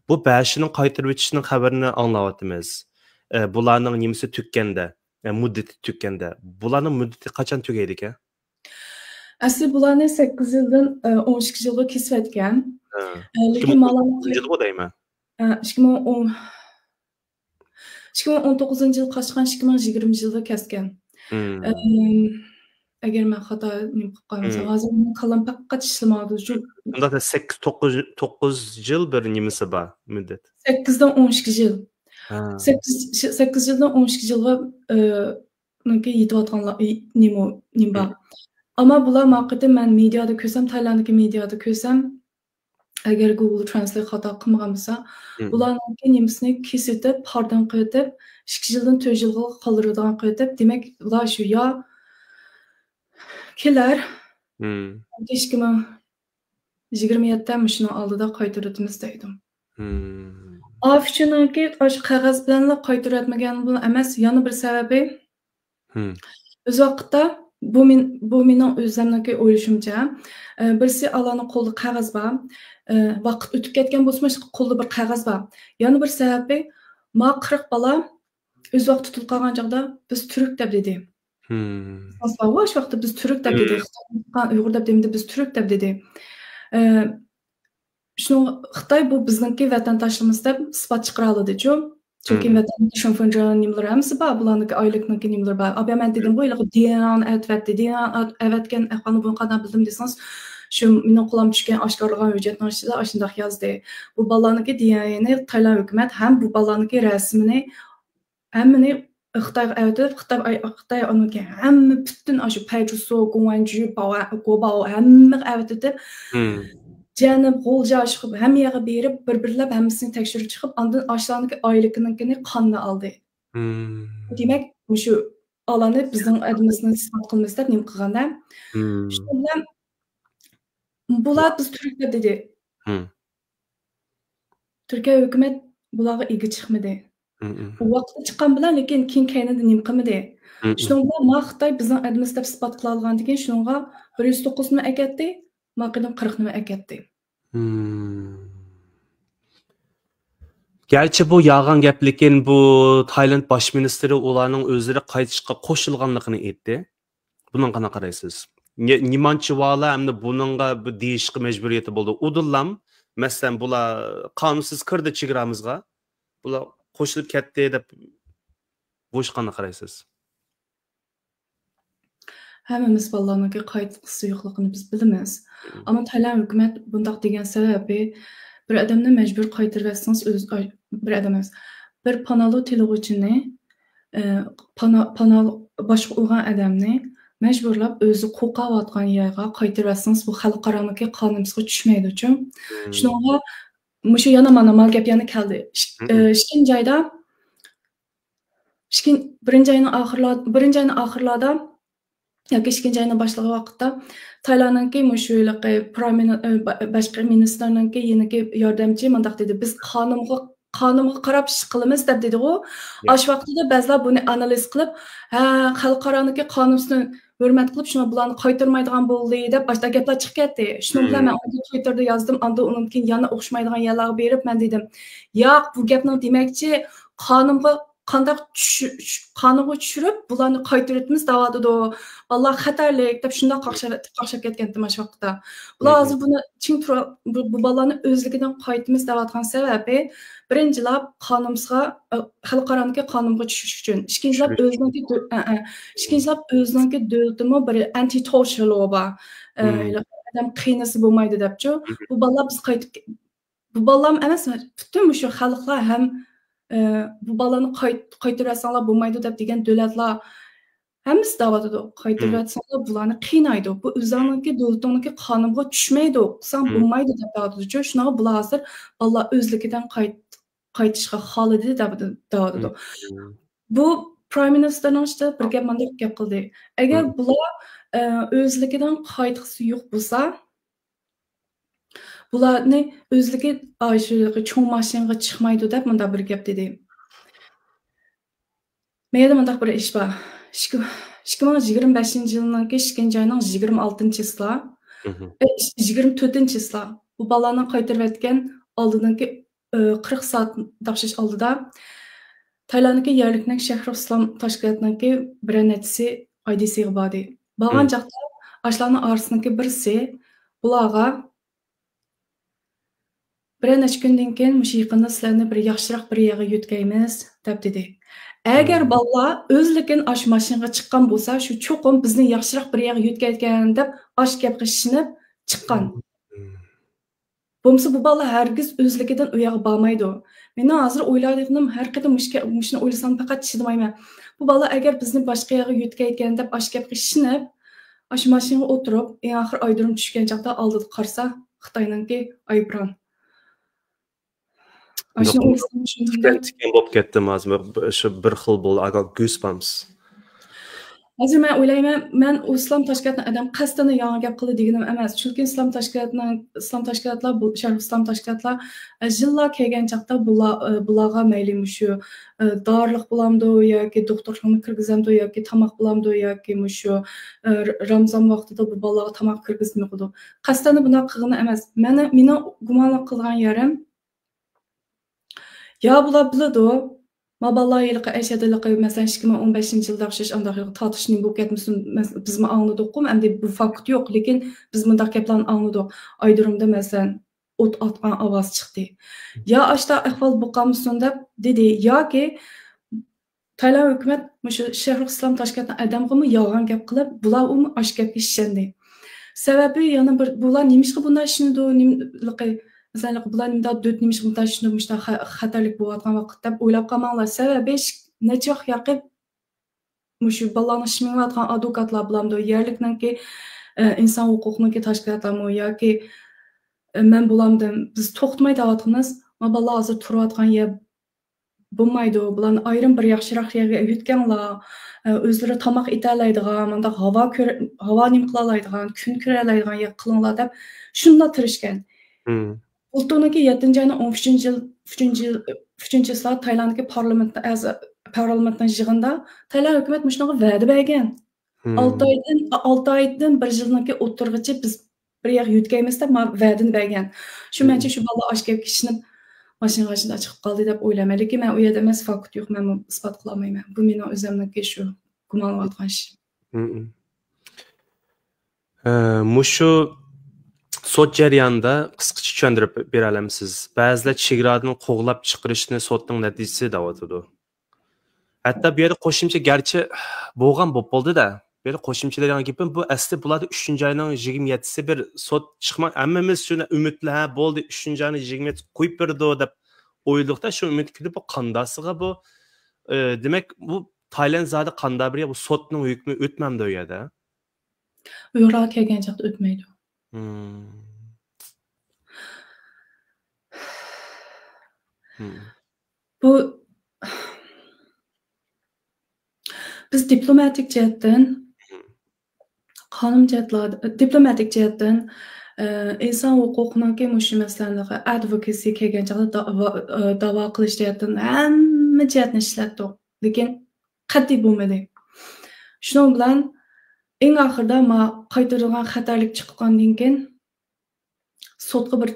بۇ بەشىنىڭ قايتۇرۇۋېتىشىنىڭ خەۋىرىنى ئاڭلاۋاتىمىز. ئە، بۇلارنىڭ نېمىسى تۈگىگەندە، ئە، مۇددىتى تۈگىگەندە. بۇلارنىڭ مۇددىتى قاچان تۈگەيدىكەن؟ ئەسلى بۇلارنى سەككىز يىلدىن، ئە، ئون ئىككى يىلغا كېسىۋەتكەن. ھە. ئە، لېكىن مانا يىلغۇ دەيمەن. ئە، ئىككى مىڭ ئون، ئىككى مىڭ ئون توققۇزىنچى يىل قاچقان، ئىككى مىڭ يىگىرمە يىلدا كەسكەن. مم. ئەم، ئەگەر مەن خاتا نېمە قىلىپ قالمىسام، ھازىر مېنىڭ كاللام پەقەت ئىشلىمەيۋاتىدۇ. شۇ ئۇنداقتا سەككىز، توققۇز، توققۇز يىل بىر نېمىسى بار مۇددەت. سەككىزدىن ئون ئىككى يىل. ھە. سەككىز، سەككىز يىلدىن ئون ئىككى يىلغا، ئى، نىڭكى يېتىۋاتقانلار، ئى، نېمە، نېمە بار. ئەمما بۇلار ما قېتىم مەن مېدىيادا كۆرسەم، تايلانددىكى مېدىيادا كۆرسەم، ئەگەر گۇگل ترانسلېيت خاتا قىلمىغان بولسا، بۇلارنىڭكى نېمىسىنى كېسىۋېتىپ، پاردىن قىلىۋېتىپ، ئىككى يىلدىن تۆت يىلغا قالدۇرىدىغان قىلىۋېتىپ، دېمەك، بۇلار شۇ يا كېلەر، ئىككى مىڭ يىگىرمە يەتتە مۇشۇنىڭ ئالدىدا قايتۇرۇۋېتىمىز دەيدۇ. ئاف ئۈچۈنكى ئاشۇ قەغەز بىلەنلا قايتۇرۇۋەتمىگەن بۇ ئەمەس، يەنە بىر سەۋەبى، ئۆز ۋاقىتتا بۇ مېن-، بۇ مېنىڭ ئۆزۈمنىڭكى ئويلىشىمچە، ئە، بىرسى ئالانىڭ قولىدا قەغەز بار، ئە، ۋاقىت ئۆتۈپ كەتكەن بولسىمۇ، قولىدا بىر قەغەز بار. يەنە بىر سەۋەبى، ما قىرىق بالا ئۆز ۋاقتى تۇتۇلۇپ قالغان چاغدا بىز تۈرك دەپ دېدى. بارغۇ ئاشۇ ۋاقىتتا بىز تۈرك دەپ دېدى. خىتاي ئۇيغۇر دەپ دېمىدى، بىز تۈرك دەپ دېدى. ئە، شۇنىڭ خىتاي بۇ بىزنىڭكى ۋەتەنداشلىرىمىز دەپ ئىسپات چىقىرالىدىچۇ. چۈنكى ۋەتەندە شۇنفېنجان نېمىلىرى ھەممىسى بار، بۇلارنىڭكى ئايلىكنىڭكى نېمىلىرى بار. ئابا مەن دېدىمغۇ، ھېلىقى دىيەن ئەۋەتىۋەتتى، دىيەن ئەۋەتكەن ئەھۋالنى بۇنى قانداق بىلدىم دېسىڭىز، شۇ مېنىڭ قولۇمغا چۈشكەن ئاشكارىلىغان ھۆججەتنىڭ ئىچىدە ئاشۇنداق يازدى. بۇ بالىلارنىڭكى دىيەننى تايلاند ھۆكۈمەت ھەم بۇ بالىلارنىڭكى رەسىمىنى ھەممىنى خىتايغا ئەۋەتىپ، خىتاي، خىتاي ئانىكى ھەممە پۈتۈن ئاشۇ پەيجۇسو، گۇڭۋەنجۈ، باۋا-، گوباۋ ھەممىگە ئەۋەتىپ، جەنۇب، غۇلجا، شۇ ھەممە يەرگە بېرىپ، بىر-بىرلەپ ھەممىسىنى تەكشۈرۈپ چىقىپ، ئاندىن ئاشۇلارنىڭكى ئايلىكىنىڭكىنى قاننى ئالدى. دېمەك، مۇشۇ ئالانى بىزنىڭ ئەدىمىزنى ئىسپات قىلمىسا دەپ نېمە قىلغاندا. شۇنىڭ بىلەن بۇلار بىز تۈركلەر دېدى. تۈركىيە ھۆكۈمەت بۇلارغا ئىگە چىقمىدى. ئۇ ۋاقىتتا چىققان بىلەن، لېكىن كېيىن كەينىدىن نېمە قىلمىدى. شۇنىڭ بىلەن ما خىتاي بىزنىڭ ئەدىمىز دەپ ئىسپات قىلالىغاندىكىن، شۇنىڭغا بىر يۈز توققۇزنى ئەكەتتى، ما قېتىم قىرىقنى ئەكەتتى. گەرچە بۇ يالغان گەپ، لېكىن بۇ تايلاند باش مىنىستىرى ئۇلارنىڭ ئۆزلىرى قايتىشقا قوشۇلغانلىقىنى ئېيتتى. بۇنىڭغا قانداق قارايسىز؟ نى-، نېمانچە ۋالا ئەمدى بۇنىڭغا بۇ دېيىشقا مەجبۇرىيىتى بولدى. ئۇدۇللام، مەسىلەن، بۇلار قانۇنسىز كىردى چېگرامىزغا، بۇلار قوشۇلۇپ كەتتى دەپ، بۇ ئىشقا قانداق قارايسىز؟ ھەممىمىز بالىلارنىڭكى قايتقۇسى يوقلۇقىنى بىز بىلىمىز. ئەمما تايلاند ھۆكۈمەت بۇنداق دېگەن سەۋەبى، بىر ئادەمنى مەجبۇر قايتۇرۇۋەتسىڭىز، ئۆز-، ئاي، بىر ئادەم ئەمەس، بىر پاناھلىق تىلىغۇچىنى، ئى، پانا-، پاناھ-، باشقا ئۇرغان ئادەمنى مەجبۇرلاپ ئۆزى قورقۇۋاتقان يەرگە قايتۇرۇۋەتسىڭىز، بۇ خەلقئارانىڭكى قانۇنىمىزغا چۈشمەيدۇچۇ. شۇنىڭغا مۇشۇ يەنە مانا مال گەپ يەنە كەلدى. ئىش-، ئى، ئىككىنچى ئايدا، ئىككىن-، بىرىنچى ئاينىڭ ئاخىرلا-، بىرىنچى ئاينىڭ ئاخىرلاردا ياكى ئىككىنچى ئاينىڭ باشلىقى ۋاقىتتا تايلاندنىڭكى مۇشۇ ھېلىقى پرايم مىنى-، ئى، با-، باشقى مىنىستىرنىڭكى يېنىكى ياردەمچى مۇنداق دېدى، «بىز قانۇنغا، قانۇنغا قاراپ ئىش قىلىمىز» دەپ دېدىغۇ. ئاشۇ ۋاقتىدا بەزىلەر بۇنى ئانالىز قىلىپ، ھە، خەلقئارانىڭكى قانۇنىنى ھۆرمەت قىلىپ، شۇڭا بۇلارنى قايتۇرمايدىغان بولدى دەپ ئاشۇنداق گەپلەر چىقىپ كەتتى. شۇنىڭ بىلەن مەن ئۇنى تويتتېردا يازدىم، ئاندىن ئۇنىڭدىن كېيىن يەنە ئوخشىمايدىغان يەرلەرگە بېرىپ مەن دېدىم، ياق، بۇ گەپنىڭ دېمەكچى قانۇنغا قانداق چۈش-، چۈش-، قانۇنغا چۈشۈرۈپ، بۇلارنى قايتۇرۇۋېتىمىز دەۋاتىدۇ. بالىلار خەتەرلىك دەپ شۇنداق قاقشاپ، قاقشاپ كەتكەنتىم ئاشۇ ۋاقىتتا. بۇلار ھازىر بۇنى چىڭ تۇرا-، بۇ، بۇ بالىلارنى ئۆزلۈكىدىن قايتىمىز دەۋاتقان سەۋەبى، بىرىنچىلەپ، قانۇنىمىزغا، ئە، خەلقئارانىڭكى قانۇنغا چۈشۈش ئۈچۈن. ئىككىنچىلەپ، ئۆزىنىڭكى دۆ-، ئە، ئە. ئىككىنچىلەپ، ئۆزىنىڭكى دۆلىتىمۇ بىر ئەنتى تورچر لو بار. ئە، ئادەم قىينىسا بولمايدۇ دەپچۇ. بۇ بالىلار بىز قايتىپ بۇ بالىلارمۇ ئەمەس، پۈتۈن مۇشۇ خەلقلەر ھەم، ئى، بۇ بالىلارنى قايت-، قايتۇرۇۋەتسەڭلار بولمايدۇ دەپ دېگەن دۆلەتلەر ھەممىسى دەۋاتىدۇ. قايتۇرۇۋەتسەڭلار بۇلارنى قىينايدۇ. بۇ ئۆزۈڭنىڭكى دۆلىتىڭنىڭكى قانۇنغا چۈشمەيدۇ. قىلساڭ بولمايدۇ دەپ دەۋاتىدۇچۇ. شۇنىڭغا بۇلار ھازىر بالىلار ئۆزلۈكىدىن قايت-، قايتىشقا خالىدى دەپ-، دەۋاتىدۇ. بۇ پرايم مىنىستىرنىڭ ئىچىدە بىر گەپ، مۇنداق گەپ قىلدى. ئەگەر بۇلار، ئى، ئۆزلۈكىدىن قايتقۇسى يوق بولسا، بۇلارنى ئۆزلۈكى، ئاشۇ چوڭ ماشىنىغا چىقمايدۇ دەپ مۇنداق بىر گەپ دېدى. مەيەردە مۇنداق بىر ئىش بار. ئىككى، ئىككى مىڭ يىگىرمە بەشىنچى يىلنىڭكى ئىككىنچى ئاينىڭ يىگىرمە ئالتىنچى چىسلا، ئە، يىگىرمە تۆتىنچى چىسلا بۇ بالىلارنى قايتۇرۇۋەتكەن ئالدىدىكى، ئە، قىرىق سائەت تاپشۇرۇش ئالدىدا تايلاندتىكى يەرلىكنىڭ شەھرۇ ئىسلام تاشكىلاتنىڭكى بىرەر نەچچىسى ئايدىسىغا باردى. بارغان چاغدا ئاشۇلارنىڭ ئارىسىدىكى بىرسى بۇلارغا بىرەر نەچچە كۈندىن كېيىن مۇشۇ يېقىندا سىلەرنى بىر ياخشىراق بىر يەرگە يۆتكەيمىز، دەپ دېدى. ئەگەر بالىلار ئۆزلۈكىدىن ئاشۇ ماشىنىغا چىققان بولسا، شۇ چوقۇم بىزنى ياخشىراق بىر يەرگە يۆتكەيدىكەن دەپ ئاشۇ گەپكە ئىشىنىپ چىققان. بولمىسا بۇ بالىلار ھەرگىز ئۆزلۈكىدىن ئۇ يەرگە بارمايدۇ. مېنىڭ ھازىر ئويلاۋاتقىنىم، ھەر قېتىم مۇشۇ گە-، مۇشۇنى ئويلىسام پەقەت چىدىمايمەن. بۇ بالىلار ئەگەر بىزنى باشقا يەرگە يۆتكەيدىكەن دەپ ئاشۇ گەپكە ئىشىنىپ، ئاشۇ ماشىنىغا ئولتۇرۇپ، ئەڭ ئاخىر ئايرودروم چۈشكەن چاغدا ئالدىدا قارىسا، خىتاينىڭكى ئايروپىلان. ئاشۇنى ئويلىسام شۇنداق. سكەپتىكىم بولۇپ كەتتىم ھازىر. بىر، شۇ بىر خىل بولدى. I got goosebumps. ھازىر مەن ئويلايمەن، مەن ئۇ ئىسلام تاشكىلاتنىڭ ئادەم قەستەن يامان گەپ قىلدى دېگىنىم ئەمەس. چۈنكى ئىسلام تاشكىلاتنىڭ، ئىسلام تاشكىلاتلار، بۇ شەرق ئىسلام تاشكىلاتلار، ئە، يىللار كەلگەن چاغدا بۇلار، ئە، بۇلارغا مەيلى مۇشۇ، ئە، دارلىق بولامدۇ ياكى دوختۇرخانىغا كىرگۈزەمدۇ ياكى تاماق بولامدۇ ياكى مۇشۇ، ئە، رامزان ۋاقتىدا بۇ بالىلارغا تاماق كىرگۈزمەي قىلىدۇ. قەستەن بۇنداق قىلغىنى ئەمەس. مەن، مېنىڭ گۇمانلىق قىلغان يېرىم، يا بۇلار بىلىدۇ، ما بالىلار ھېلىقى ئەشەددىلىقى، مەسىلەن، ئىككى مىڭ ئون بەشىنچى يىلدا ئوخشاش ئانداق ھېلىقى تارتىش نېمە بولۇپ كەتمىسۇن، مەس-، بىزمۇ ئاڭلىدۇققۇ، ئەمدى بۇ فاكت يوق، لېكىن بىز مۇنداق گەپلەرنى ئاڭلىدۇق. ئايرودرومدا، مەسىلەن، ئوت ئاتقان ئاۋاز چىقتى. يا ئاشتا ئەھۋال بولۇپ قالمىسۇن دەپ دېدى، ياكى تايلاند ھۆكۈمەت مۇشۇ شەيخۇلئىسلام تاشكەنتنىڭ ئادەمغىمۇ يالغان گەپ قىلىپ، بۇلار ئۇمۇ ئاشۇ گەپكە ئىشەندى. سەۋەبى يەنە بىر، بۇلار نېمىشقا بۇنداق ئىشىنىدۇ؟ نېمىلىقى، مەسىلەن، بۇلار نېمىنداق دۆت، نېمىشقا بۇنداق ئىشىنىدۇ، مۇشۇنداق خە-، خەتەرلىك بولۇۋاتقان ۋاقىت دەپ ئويلاپ قالماڭلار. سەۋەبى ش-، نەچچە ياقى مۇشۇ بالىلارنى شىمىڭلاۋاتقان ئادۋوكاتلار بولامدۇ، يەرلىكنىڭكى، ئە، ئىنسان ھوقۇقىنىڭكى تەشكىلاتلارمۇ ياكى، ئە، مەن بولامدىم، بىز توختىماي دەۋاتىمىز. ما بالىلار ھازىر تۇرۇۋاتقان يەر بولمايدۇ. بۇلارنى ئايرىم بىر ياخشىراق يەرگە يۆتكەڭلار. ئۆزلىرى تاماق ئېتەلەيدىغان، مۇنداق ھاۋا كۆر-، ھاۋا نېمە قىلالايدىغان، كۈن كۆرەلەيدىغان يەر قىلىڭلار دەپ شۇنداق تىرىشكەن. بۇلتۇرنىڭكى يەتتىنچى ئاينىڭ ئون ئۈچىنچى يىل، ئۈچىنچى يىل، ئۈچىنچى چىسلا تايلاندتىكى پارلامېنتنىڭ ئەزا-، پارلامېنتنىڭ يىغىنىدا تايلاند ھۆكۈمەت مۇشۇنىڭغا ۋەدە بەرگەن. ئالتە ئايدىن، ئالتە ئايدىن بىر يىلنىڭكى ئوتتۇرىغىچە بىز بىر يەرگە يۆتكەيمىز دەپ ما-، ۋەدىنى بەرگەن. شۇ مەنچە شۇ بالىلار ئاشۇ گەپكە ئىشىنىپ، ماشىنىغا شۇنداق چىقىپ قالدى دەپ ئويلايمەن. لېكىن مەن ئۇ يەردە ئەمەس، فاكت يوق، مەنمۇ ئىسپات قىلالمايمەن. بۇ مېنىڭ ئۆزۈمنىڭكى شۇ گۇمانلاۋاتقان ئىشىم. ئە، مۇشۇ سوت جەريانىدا قىسقىچە چۈشەندۈرۈپ بېرەلەمسىز؟ بەزىلەر چېگرادىن قوغلاپ چىقىرىشنى سوتنىڭ نەتىجىسى دەۋاتىدۇ. ھەتتا بۇ يەردە قوشۇمچە، گەرچە بولغان بولۇپ بولدى-دە، بۇ يەردە قوشۇمچە دەيدىغان گېپىم، بۇ ئەسلى بۇلاردا ئۈچىنچى ئاينىڭ يىگىرمە يەتتىسى بىر سوت چىقما، ھەممىمىز شۇنى ئۈمىدلە، ھە، بولدى، ئۈچىنچى ئاينىڭ يىگىرمە يەتتىسى قويۇپ بېرىدۇ دەپ ئويلىدۇق-تە، شۇ ئۈمىدكە كېلىپ، بۇ قانداقسىغا بۇ، ئە، دېمەك، بۇ تايلاند زادى قانداق بىر يەر، بۇ سوتنىڭ ھۆكمى ئۆتمەمدۇ ئۇ يەردە؟ ئۇيغۇرلارغا كەلگەن چاغدا ئۆتمەيدۇ. بۇ، بىز دىپلوماتىك جەھەتتىن، قانۇن جەھەتلەر-، دىپلوماتىك جەھەتتىن، ئە، ئىنسان ھوقۇقىنىڭكى مۇشۇ مەسىلىلەرنى، ئادۋوكاسى كەلگەن چاغدا داۋا-، ئە، داۋا قىلىش جەھەتتىن ھەممە جەھەتنى ئىشلەتتۇق. لېكىن قەتئىي بولمىدى. شۇنىڭ بىلەن ئەڭ ئاخىرىدا ما قايتۇرىدىغان خەتەرلىك چىققاندىن كېيىن، سوتقا بىر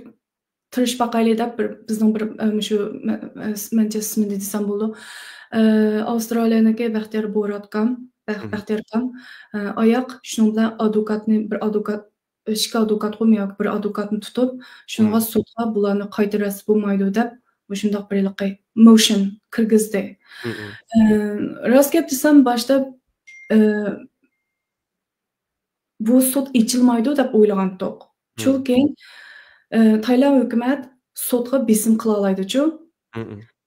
تىرىشىپ باقايلى دەپ، بىر، بىزنىڭ بىر، ئە، مۇشۇ، مە-، مە-، مەنچە ئىسمىنى دېسەم بولىدۇ. ئە، ئاۋسترالىيەنىڭكى بەختىيار بورات ئاكام، بەخ-، بەختىيار ئاكام، ئە، ئاياق، شۇنىڭ بىلەن ئادۋوكاتنى، بىر ئادۋوكات، ئىككى ئادۋوكاتقۇ ياكى بىر ئادۋوكاتنى تۇتۇپ، شۇنىڭغا سوتقا بۇلارنى قايتۇرۇۋەتسە بولمايدۇ دەپ، مۇشۇنداق بىر ھېلىقى موشن كىرگۈزدى. ئە، راست گەپ دېسەم، باشتا، ئە، بۇ سوت ئېچىلمايدۇ دەپ ئويلىغانتۇق. چۈنكى، ئە، تايلاند ھۆكۈمەت سوتقا بېسىم قىلالايدۇچۇ.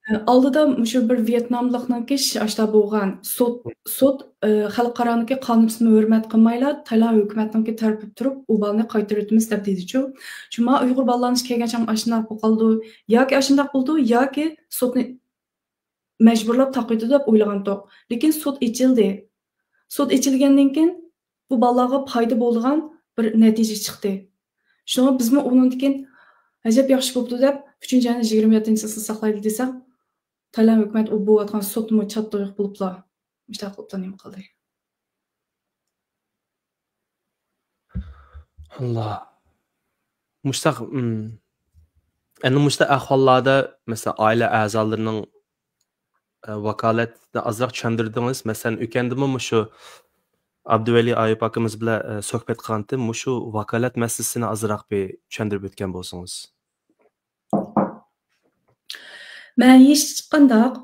ئە، ئالدىدا مۇشۇ بىر ۋيېتناملىقنىڭكى ش-، ئاشتا بولغان سوت، سوت، ئە، خەلقئارانىڭكى قانۇنىنى ھۆرمەت قىلمايلا، تايلاند ھۆكۈمەتنىڭكى تەرىپىدە تۇرۇپ، ئۇ بالىنى قايتۇرۇۋېتىمىز دەپ دېدىچۇ. شۇ ما ئۇيغۇر بالىلارنى كەلگەن چاغ ئاشۇنداق بولۇپ قالىدۇ، ياكى ئاشۇنداق بولىدۇ، ياكى سوتنى مەجبۇرلاپ تاقىۋېتىدۇ دەپ ئويلىغانتۇق. لېكىن سوت ئېچىلدى. سوت ئېچىلگەندىن كېيىن بۇ بالىلارغا پايدا بولىدىغان بىر نەتىجە چىقتى. شۇڭا بىزمۇ ئۇنىڭدىن كېيىن، «ئەجەب ياخشى بوپتۇ» دەپ، ئۈچىنچى ئاينىڭ يىگىرمە يەتتىنچىسىنى ساقلايلى دېسەك، تايلاند ھۆكۈمەت ئۇ بولۇۋاتقان سوتنىمۇ چاتىقى يوق بولۇپلا، مۇشۇنداق قىلىپلا نېمە قىلدى. ئاللا. مۇشتاق، ئەنە مۇشتاق ئەھۋاللاردا، مەسىلەن، ئائىلە ئەزالىرىنىڭ، ئە، ۋاكالەتنى ئازراق چۈشەندۈردىڭىز. مەسىلەن، ئۆتكەندىمۇ مۇشۇ ئابدۇۋەلى ئايۇپ ئاكىمىز بىلەن، ئە، سۆھبەت قىلغانتىم. مۇشۇ ۋاكالەت مەسىلىسىنى ئازراق بىر چۈشەندۈرۈپ ئۆتكەن بولسىڭىز. مەن ھېچقانداق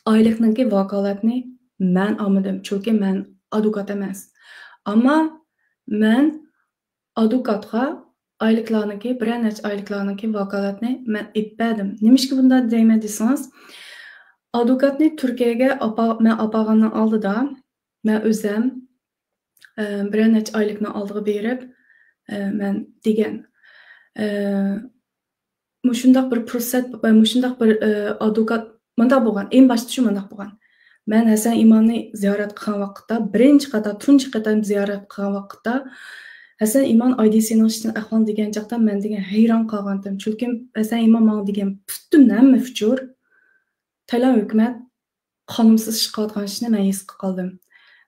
ئايلىقنىڭكى ۋاكالەتنى مەن ئالمىدىم، چۈنكى مەن ئادۋوكات ئەمەس. ئەمما مەن ئادۋوكاتقا ئايلىقلارنىڭكى، بىرەر نەچچە ئايلىقلارنىڭكى ۋاكالەتنى مەن ئېلىپ بەردىم. نېمىشقا بۇنداق دەيمەن دېسىڭىز، ئادۋوكاتنى تۈركىيەگە ئاپا-، مەن ئاپارغاندىن ئالدىدا مەن ئۆزۈم، ئە، بىرەر نەچچە ئايلىقنىڭ ئالدىغا بېرىپ، ئە، مەن دېگەن، ئە، مۇشۇنداق بىر پۇرسەت، مۇشۇنداق بىر، ئە، ئادۋوكات، مۇنداق بولغان، ئەڭ باشتا شۇ مۇنداق بولغان. مەن ھەسەن ئىمامنى زىيارەت قىلغان ۋاقىتتا، بىرىنچى قېتىم، تۇنجى قېتىم زىيارەت قىلغان ۋاقىتتا، ھەسەن ئىمام ئايدىسىنىڭ ئىشتىن ئەھۋالىنى دېگەن چاغدا مەن دېگەن ھەيران قالغانتىم. چۈنكى ھەسەن ئىمام ماڭا دېگەن پۈتۈن ھەممە ئۇچۇر، تايلاند ھۆكۈمەت قانۇنسىز ئىش قىلىۋاتقان ئىشنى مەن ھېس قىلىپ قالدىم.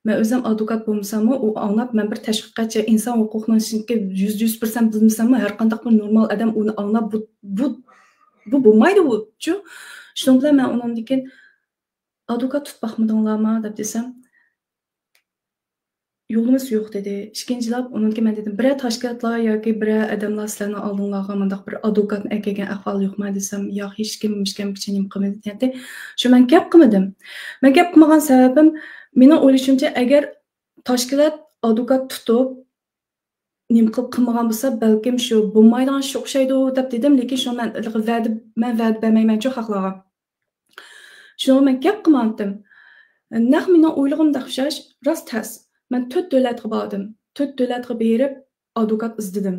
مەن ئۆزۈم ئادۋوكات بولمىساممۇ، ئۇ ئاڭلاپ، مەن بىر تەشۋىقاتچى، ئىنسان ھوقۇقىنىڭ ئىچىدىكى يۈزدە يۈز پىرسەنت بىلمىسەممۇ، ھەر قانداق بىر نورمال ئادەم ئۇنى ئاڭلاپ، بۇ، بۇ، بۇ بولمايدۇ بۇچۇ. شۇنىڭ بىلەن مەن ئۇنىڭدىن كېيىن، ئادۋوكات تۇتۇپ باقمىدىڭلارمۇ دەپ دېسەم، يولىمىز يوق دېدى. ئىككىنچىلەپ ئۇنىڭكى مەن دېدىم، بىرەر تاشكىلاتلار ياكى بىرەر ئادەملەر سىلەرنىڭ ئالدىڭلارغا مۇنداق بىر ئادۋوكاتنى ئەكەلگەن ئەھۋال يوقما دېسەم، ياق، ھېچكىم، ھېچكىم نېمە قىلمىدى دېگەنتى. شۇ مەن گەپ قىلمىدىم. مەن گەپ قىلمىغان سەۋەبىم، مېنىڭ ئويلىشىمچە، ئەگەر تاشكىلات ئادۋوكات تۇتۇپ، نېمە قىلىپ قىلمىغان بولسا، بەلكىم شۇ بولمايدىغان ئىشقا ئوخشايدۇ دەپ دېدىم، لېكىن شۇ مەن ۋەدە، مەن ۋەدە بەرمەيمەنچۇ خەقلەرگە. شۇڭا مەن گەپ قىلمايتتىم. نەق مېنىڭ ئويلىغىنىمدەك ئوخشاش، راست تەس. مەن تۆت دۆلەتكە باردىم. تۆت دۆلەتكە بېرىپ، ئادۋوكات ئىزدىدىم.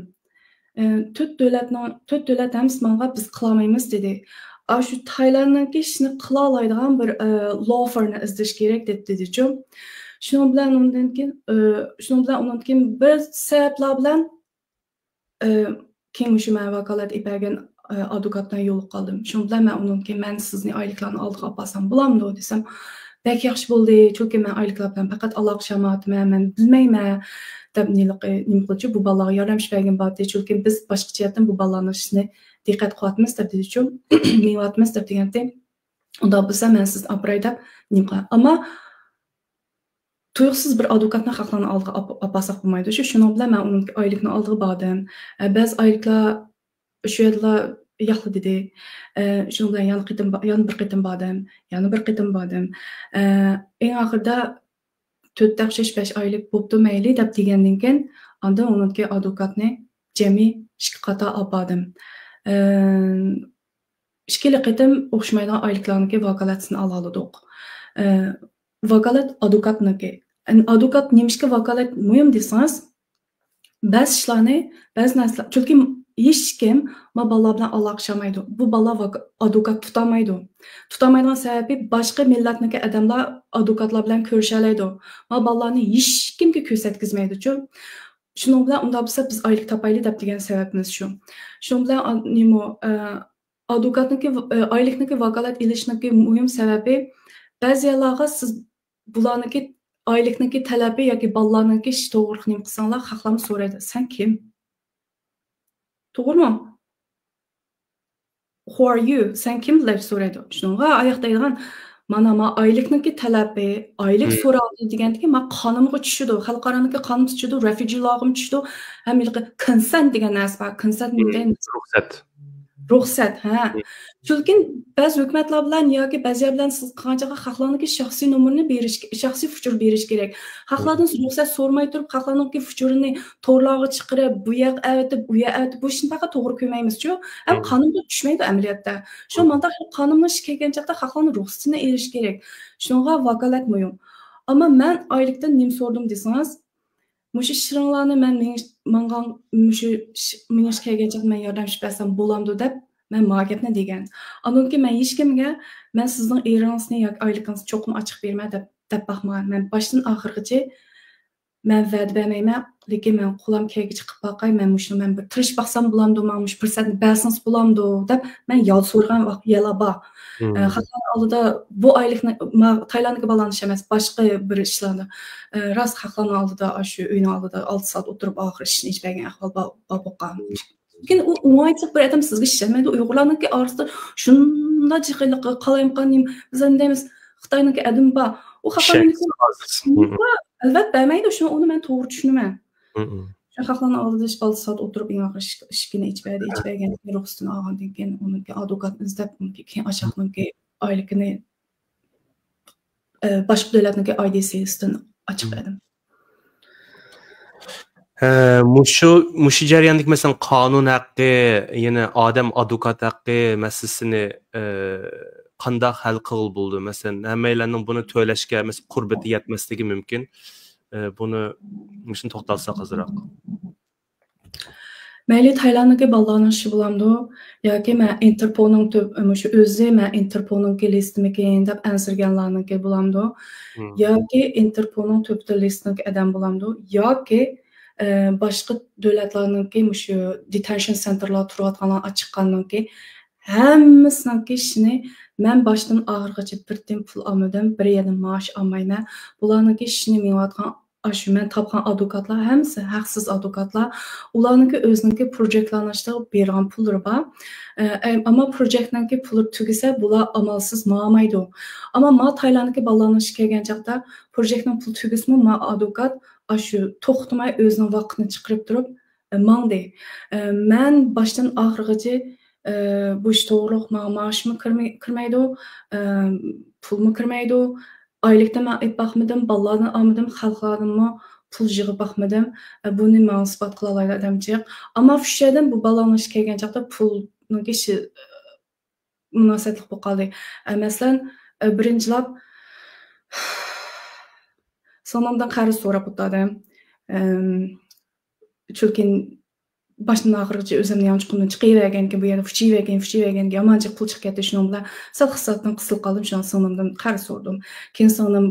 ئى، تۆت دۆلەتنىڭ، تۆت دۆلەت ھەممىسى ماڭا بىز قىلالمايمىز دېدى. ئاشۇ تايلاندنىڭكى ئىشنى قىلالايدىغان بىر، ئى، لو فىرمنى ئىزدەش كېرەك دەپ دېدىچۇ. شۇنىڭ بىلەن ئۇنىڭدىن كېيىن، ئى، شۇنىڭ بىلەن ئۇنىڭدىن كېيىن بىر سەۋەبلەر بىلەن ئى، كېيىن مۇشۇ مەن ۋاكالەت ئېلىپ بەرگەن، ئى، ئادۋوكات بىلەن يولۇقۇپ قالدىم. شۇنىڭ بىلەن مەن ئۇنىڭدىن كېيىن، مەن سىزنى ئايلىقلارنى ئالدىغا ئاپارسام بولامدۇ دېسەم، بەك ياخشى بولدى، چۈنكى مەن ئايلىقلار بىلەن پەقەت ئالاقىلىشالمايتتىم، مەن بىلمەيمەن دەپ نېمە قىلىچۇ، بۇ بالىلارغا ياردەم ئېلىپ بەرگىن بارتى، چۈنكى بىز باشقا جەھەتتىن بۇ بالىلارنىڭ ئىشىنى دىققەت قىلىۋاتىمىز دەپ دېدىچۇ، مېڭىۋاتىمىز دەپ دېگەنتى. ئۇنداق بولسا مەن سىزنى ئاپىراي دەپ نېمە قىلغان. ئەمما تۇيۇقسىز بىر ئادۋوكاتنى خەقلەرنىڭ ئالدىغا ئاپ-، ئاپارساق بولمايدۇ. شۇ، شۇنىڭ بىلەن مەن ئۇنىڭ ئايلىقنىڭ ئالدىغا باردىم. ئە، بەزى ئايلىقلار شۇ يەردىلا ياقلا دېدى. ئە، شۇنىڭ بىلەن يەنە قېتىم با-، يەنە بىر قېتىم باردىم. يەنە بىر قېتىم باردىم. ئە، ئەڭ ئاخىرىدا تۆتتە ئوخشاش بەش ئايلىق بوپتۇ مەيلى دەپ دېگەندىن كېيىن، ئاندىن ئۇنىڭكى ئادۋوكاتنى جەمئىي ئىككى قاتار ئاپاردىم. ئە، ئىككىلا قېتىم ئوخشىمايدىغان ئايلىقلارنىڭكى ۋاكالەتسىنى ئالالىدۇق. ئە، ۋاكالەت ئادۋوكاتنىڭكى. ئەن-، ئادۋوكات نېمىشقا ۋاكالەت مۇھىم دېسىڭىز، بەزى ئىشلارنى، بەزى نەرسىلەر، چۈنكى ھېچكىم ما بالىلار بىلەن ئالاقىلىشالمايدۇ. بۇ بالىلار ۋاكا-، ئادۋوكات تۇتالمايدۇ. تۇتالمايدىغان سەۋەبى باشقا مىللەتنىڭكى ئادەملەر ئادۋوكاتلار بىلەن كۆرۈشەلەيدۇ. ما بالىلارنى ھېچكىمگە كۆرسەتكۈزمەيدۇچۇ. شۇنىڭ بىلەن ئۇنداق بولسا بىز ئايلىق تاپايلى دەپ دېگەن سەۋەبىمىز شۇ. شۇنىڭ بىلەن ئا-، نېمە، ئە، ئادۋوكاتنىڭكى، ئە، ئايلىقنىڭكى ۋاكالەت ئېلىشنىڭكى مۇھىم سەۋەبى، بەزى يەرلەرگە سىز بۇلارنىڭكى ئايلىقنىڭكى تەلەپى ياكى بالىلارنىڭكى ئىشى توغرىلىق نېمە قىلساڭلار، خەقلەرمۇ سورايدۇ، «سەن كىم؟» توغرىمۇ؟ «Who are you؟» سەن كىم دەپ سورايدۇ. شۇنىڭغا ئاياق دەيدىغان، مانا، ما ئايلىقنىڭكى تەلەپى، ئايلىق سوراۋاتىدۇ دېگەندىكى، ما قانۇنغا چۈشىدۇ، خەلقئارانىڭكى قانۇنغا چۈشىدۇ، رېفۇجىلارغىمۇ چۈشىدۇ، ھەم ھېلىقى كونسېنت دېگەن نەرسە بار. كونسېنت دېگەن رۇخسەت. رۇخسەت، ھە. چۈنكى بەزى ھۆكۈمەتلەر بىلەن ياكى بەزى يەر بىلەن سىز قىلغان چاغدا خەقلەرنىڭكى شەخسىي نومۇرىنى بېرىش، شەخسىي ئۇچۇر بېرىش كېرەك. خەقلەردىن رۇخسەت سورىماي تۇرۇپ، خەقلەرنىڭكى ئۇچۇرىنى تورلارغا چىقىرىپ، بۇ يەرگە ئەۋېتىپ، ئۇ يەرگە ئەۋېتىپ، بۇ ئىشنى پەقەت توغرا كۆرمەيمىزچۇ. ھەم قانۇنغا چۈشمەيدۇ ئەمەلىيەتتە. شۇ مانداق قانۇننىڭ ئىشى كەلگەن چاغدا خەقلەرنىڭ رۇخسىتىنى ئېلىش كېرەك. شۇنىڭغا ۋاكالەت مۇھىم. ئەمما مەن ئايلىقتىن نېمە سورىدىم دېسىڭىز، مۇشۇ ئىشلىرىڭلارنى مەن مېڭىش-، ماڭغان، مۇشۇ ئىش مېڭىش كەلگەن چاغدا مەن ياردەم ئېلىپ بەرسەم بولامدۇ دەپ، مەن ما گەپنى دېگەن. ئاندىن كېيىن مەن ھېچكىمگە، مەن سىزنىڭ ئېرىڭىزنى ياكى ئايلىقىڭىزنى چوقۇم ئاچىق بېرىمەن دەپ، دەپ باقمىغان. مەن باشتىن ئاخىرغىچە مەن ۋەدە بەرمەيمەن، لېكىن مەن قولۇم كەلگۈچە قىلىپ باقاي، مەن مۇشۇنى مەن بىر تىرىشىپ باقسام بولامدۇ، ماڭا مۇشۇ پۇرسەتنى بەرسىڭىز بولامدۇ دەپ، مەن يالدا سورىغان ۋاق-، يەرلەر بار. ئە، خەقلەرنىڭ ئالدىدا بۇ ئايلىقنى، ما-، تايلاندتىكى بالىلارنىڭ ئىشى ئەمەس، باشقا بىر ئىشلاردا، ئە، راست خەقلەرنىڭ ئالدىدا، ئاشۇ ئۆينىڭ ئالدىدا ئالتە سائەت ئولتۇرۇپ، ئاخىرى ئىشىنى ئېلىپ بەرگەن ئەھۋال بار، بار بولغان. لېكىن ئۇ ئوڭايچىلىق بىر ئادەم سىزگە ئىشەنمەيدۇ. ئۇيغۇرلارنىڭكى ئارىسىدا شۇنداق جىقىلىقى، قالايمىقان نېمە، بىز ئەمدى دەيمىز، خىتاينىڭكى ئادىمى بار. ئۇ خەقلەر مېنى ئىشەنسىز. ئەلۋەتتە بەرمەيدۇ، شۇڭا ئۇنى مەن توغرا چۈشىنىمەن. خەقلەرنىڭ ئالدىدا ئالتە سائەت ئولتۇرۇپ، ئەڭ ئاخىرى ئىش-، ئىشىكىنى ئېچىپ بەردى. ئېچىپ بەرگەندىن كېيىن رۇخسىتىنى ئالغاندىن كېيىن، ئۇنىڭكى ئادۋوكاتنى ئىزدەپ، ئۇنىڭكى كېيىن ئاشاقنىڭكى ئايلىكىنى، ئە، باشقا دۆلەتنىڭكى ئايدىسىدىن ئاچىق بەردىم. ھە، مۇشۇ، مۇشۇ جەرياندىكى، مەسىلەن، قانۇن ھەققى، يەنە ئادەم ئادۋوكات ھەققى مەسىلىسىنى، ئە، قانداق ھەل قىلغىلى بولىدۇ؟ مەسىلەن، ھەممەيلەننىڭ بۇنى تۆلەشكە، مەسىلەن، قۇربىتى يەتمەسلىكى مۇمكىن. ئە، بۇنى، مۇشۇنى توختالساق ئازراق. مەيلى تايلاندنىڭكى بالىلارنىڭ ئىشى بولامدۇ؟ ياكى مەن ئىنتېرپولنىڭ تۆ-، مۇشۇ ئۆزى مەن ئىنتېرپولنىڭكى لىستىمىكىن دەپ ئەنسىرىگەنلەرنىڭكى بولامدۇ؟ ياكى ئىنتېرپولنىڭ تۆپىتى لىستىدىكى ئادەم بولامدۇ؟ ياكى، ئە، باشقا دۆلەتلەرنىڭكى مۇشۇ دېتېنشن سېنتېرلار تۇرۇۋاتقانلار ئاچىققاننىڭكى ھەممىسىنىڭكى ئىشىنى مەن باشتىن ئاخىرغىچە بىر تىيىن پۇل ئالمىدىم، بىر يەردىن مائاش ئالمايمەن. بۇلارنىڭكى ئىشىنى مېڭىۋاتقان ئاشۇ مەن تاپقان ئادۋوكاتلار ھەممىسى ھەقسىز ئادۋوكاتلار. ئۇلارنىڭكى ئۆزىنىڭكى پروجېكتلارنىڭ ئىچىدە بېرىدىغان پۇللىرى بار. ئە، ئەم-، ئەمما پروجېكتنىڭكى پۇلى تۈگىسە، بۇلار ئامالسىز ماڭالمايدۇ. ئەمما ما تايلاندتىكى بالىلارنىڭ ئىشى كەلگەن چاغدا پروجېكتنىڭ پۇلى تۈگىسىمۇ، ما ئادۋوكات ئاشۇ توختىماي ئۆزىنىڭ ۋاقتىنى چىقىرىپ تۇرۇپ، ئە، ماڭدى. ئە، مەن باشتىن ئاخىرغىچە، ئە، بۇ ئىش توغرۇلۇق ماڭا مائاشمۇ كىرمەي-، كىرمەيدۇ، ئە، پۇلمۇ كىرمەيدۇ. ئايلىقتا مەن ئېلىپ باقمىدىم، بالىلاردىن ئالمىدىم، خەلقلەردىنمۇ پۇل يىغىپ باقمىدىم. ئە، بۇنى ماڭا ئىسپات قىلالايدۇ ئادەم جىق. ئەمما شۇ يەردىن بۇ بالىلارنىڭ ئىشى كەلگەن چاغدا پۇلنىڭكى ئىشى، ئە، مۇناسىۋەتلىك بولۇپ قالدى. ئە، مەسىلەن، ئە، بىرىنچىلەپ، سىڭلىمدىن قەرز سوراپ ئولتۇردۇم. ئەم، چۈنكى باشتىن ئاخىرغىچە ئۆزۈمنى يانچۇقۇمدىن چىقىۋەرگەنكى، بۇ يەردە فۇچىۋەرگەن، فۇچىۋەرگەنگە يامان جىق پۇل چىقىپ كەتتى. شۇنىڭ بىلەن سەل ئىقتىسادتىن قىسىلىپ قالدىم. شۇڭا سىڭلىمدىن قەرز سوردۇم. كېيىن سىڭلىم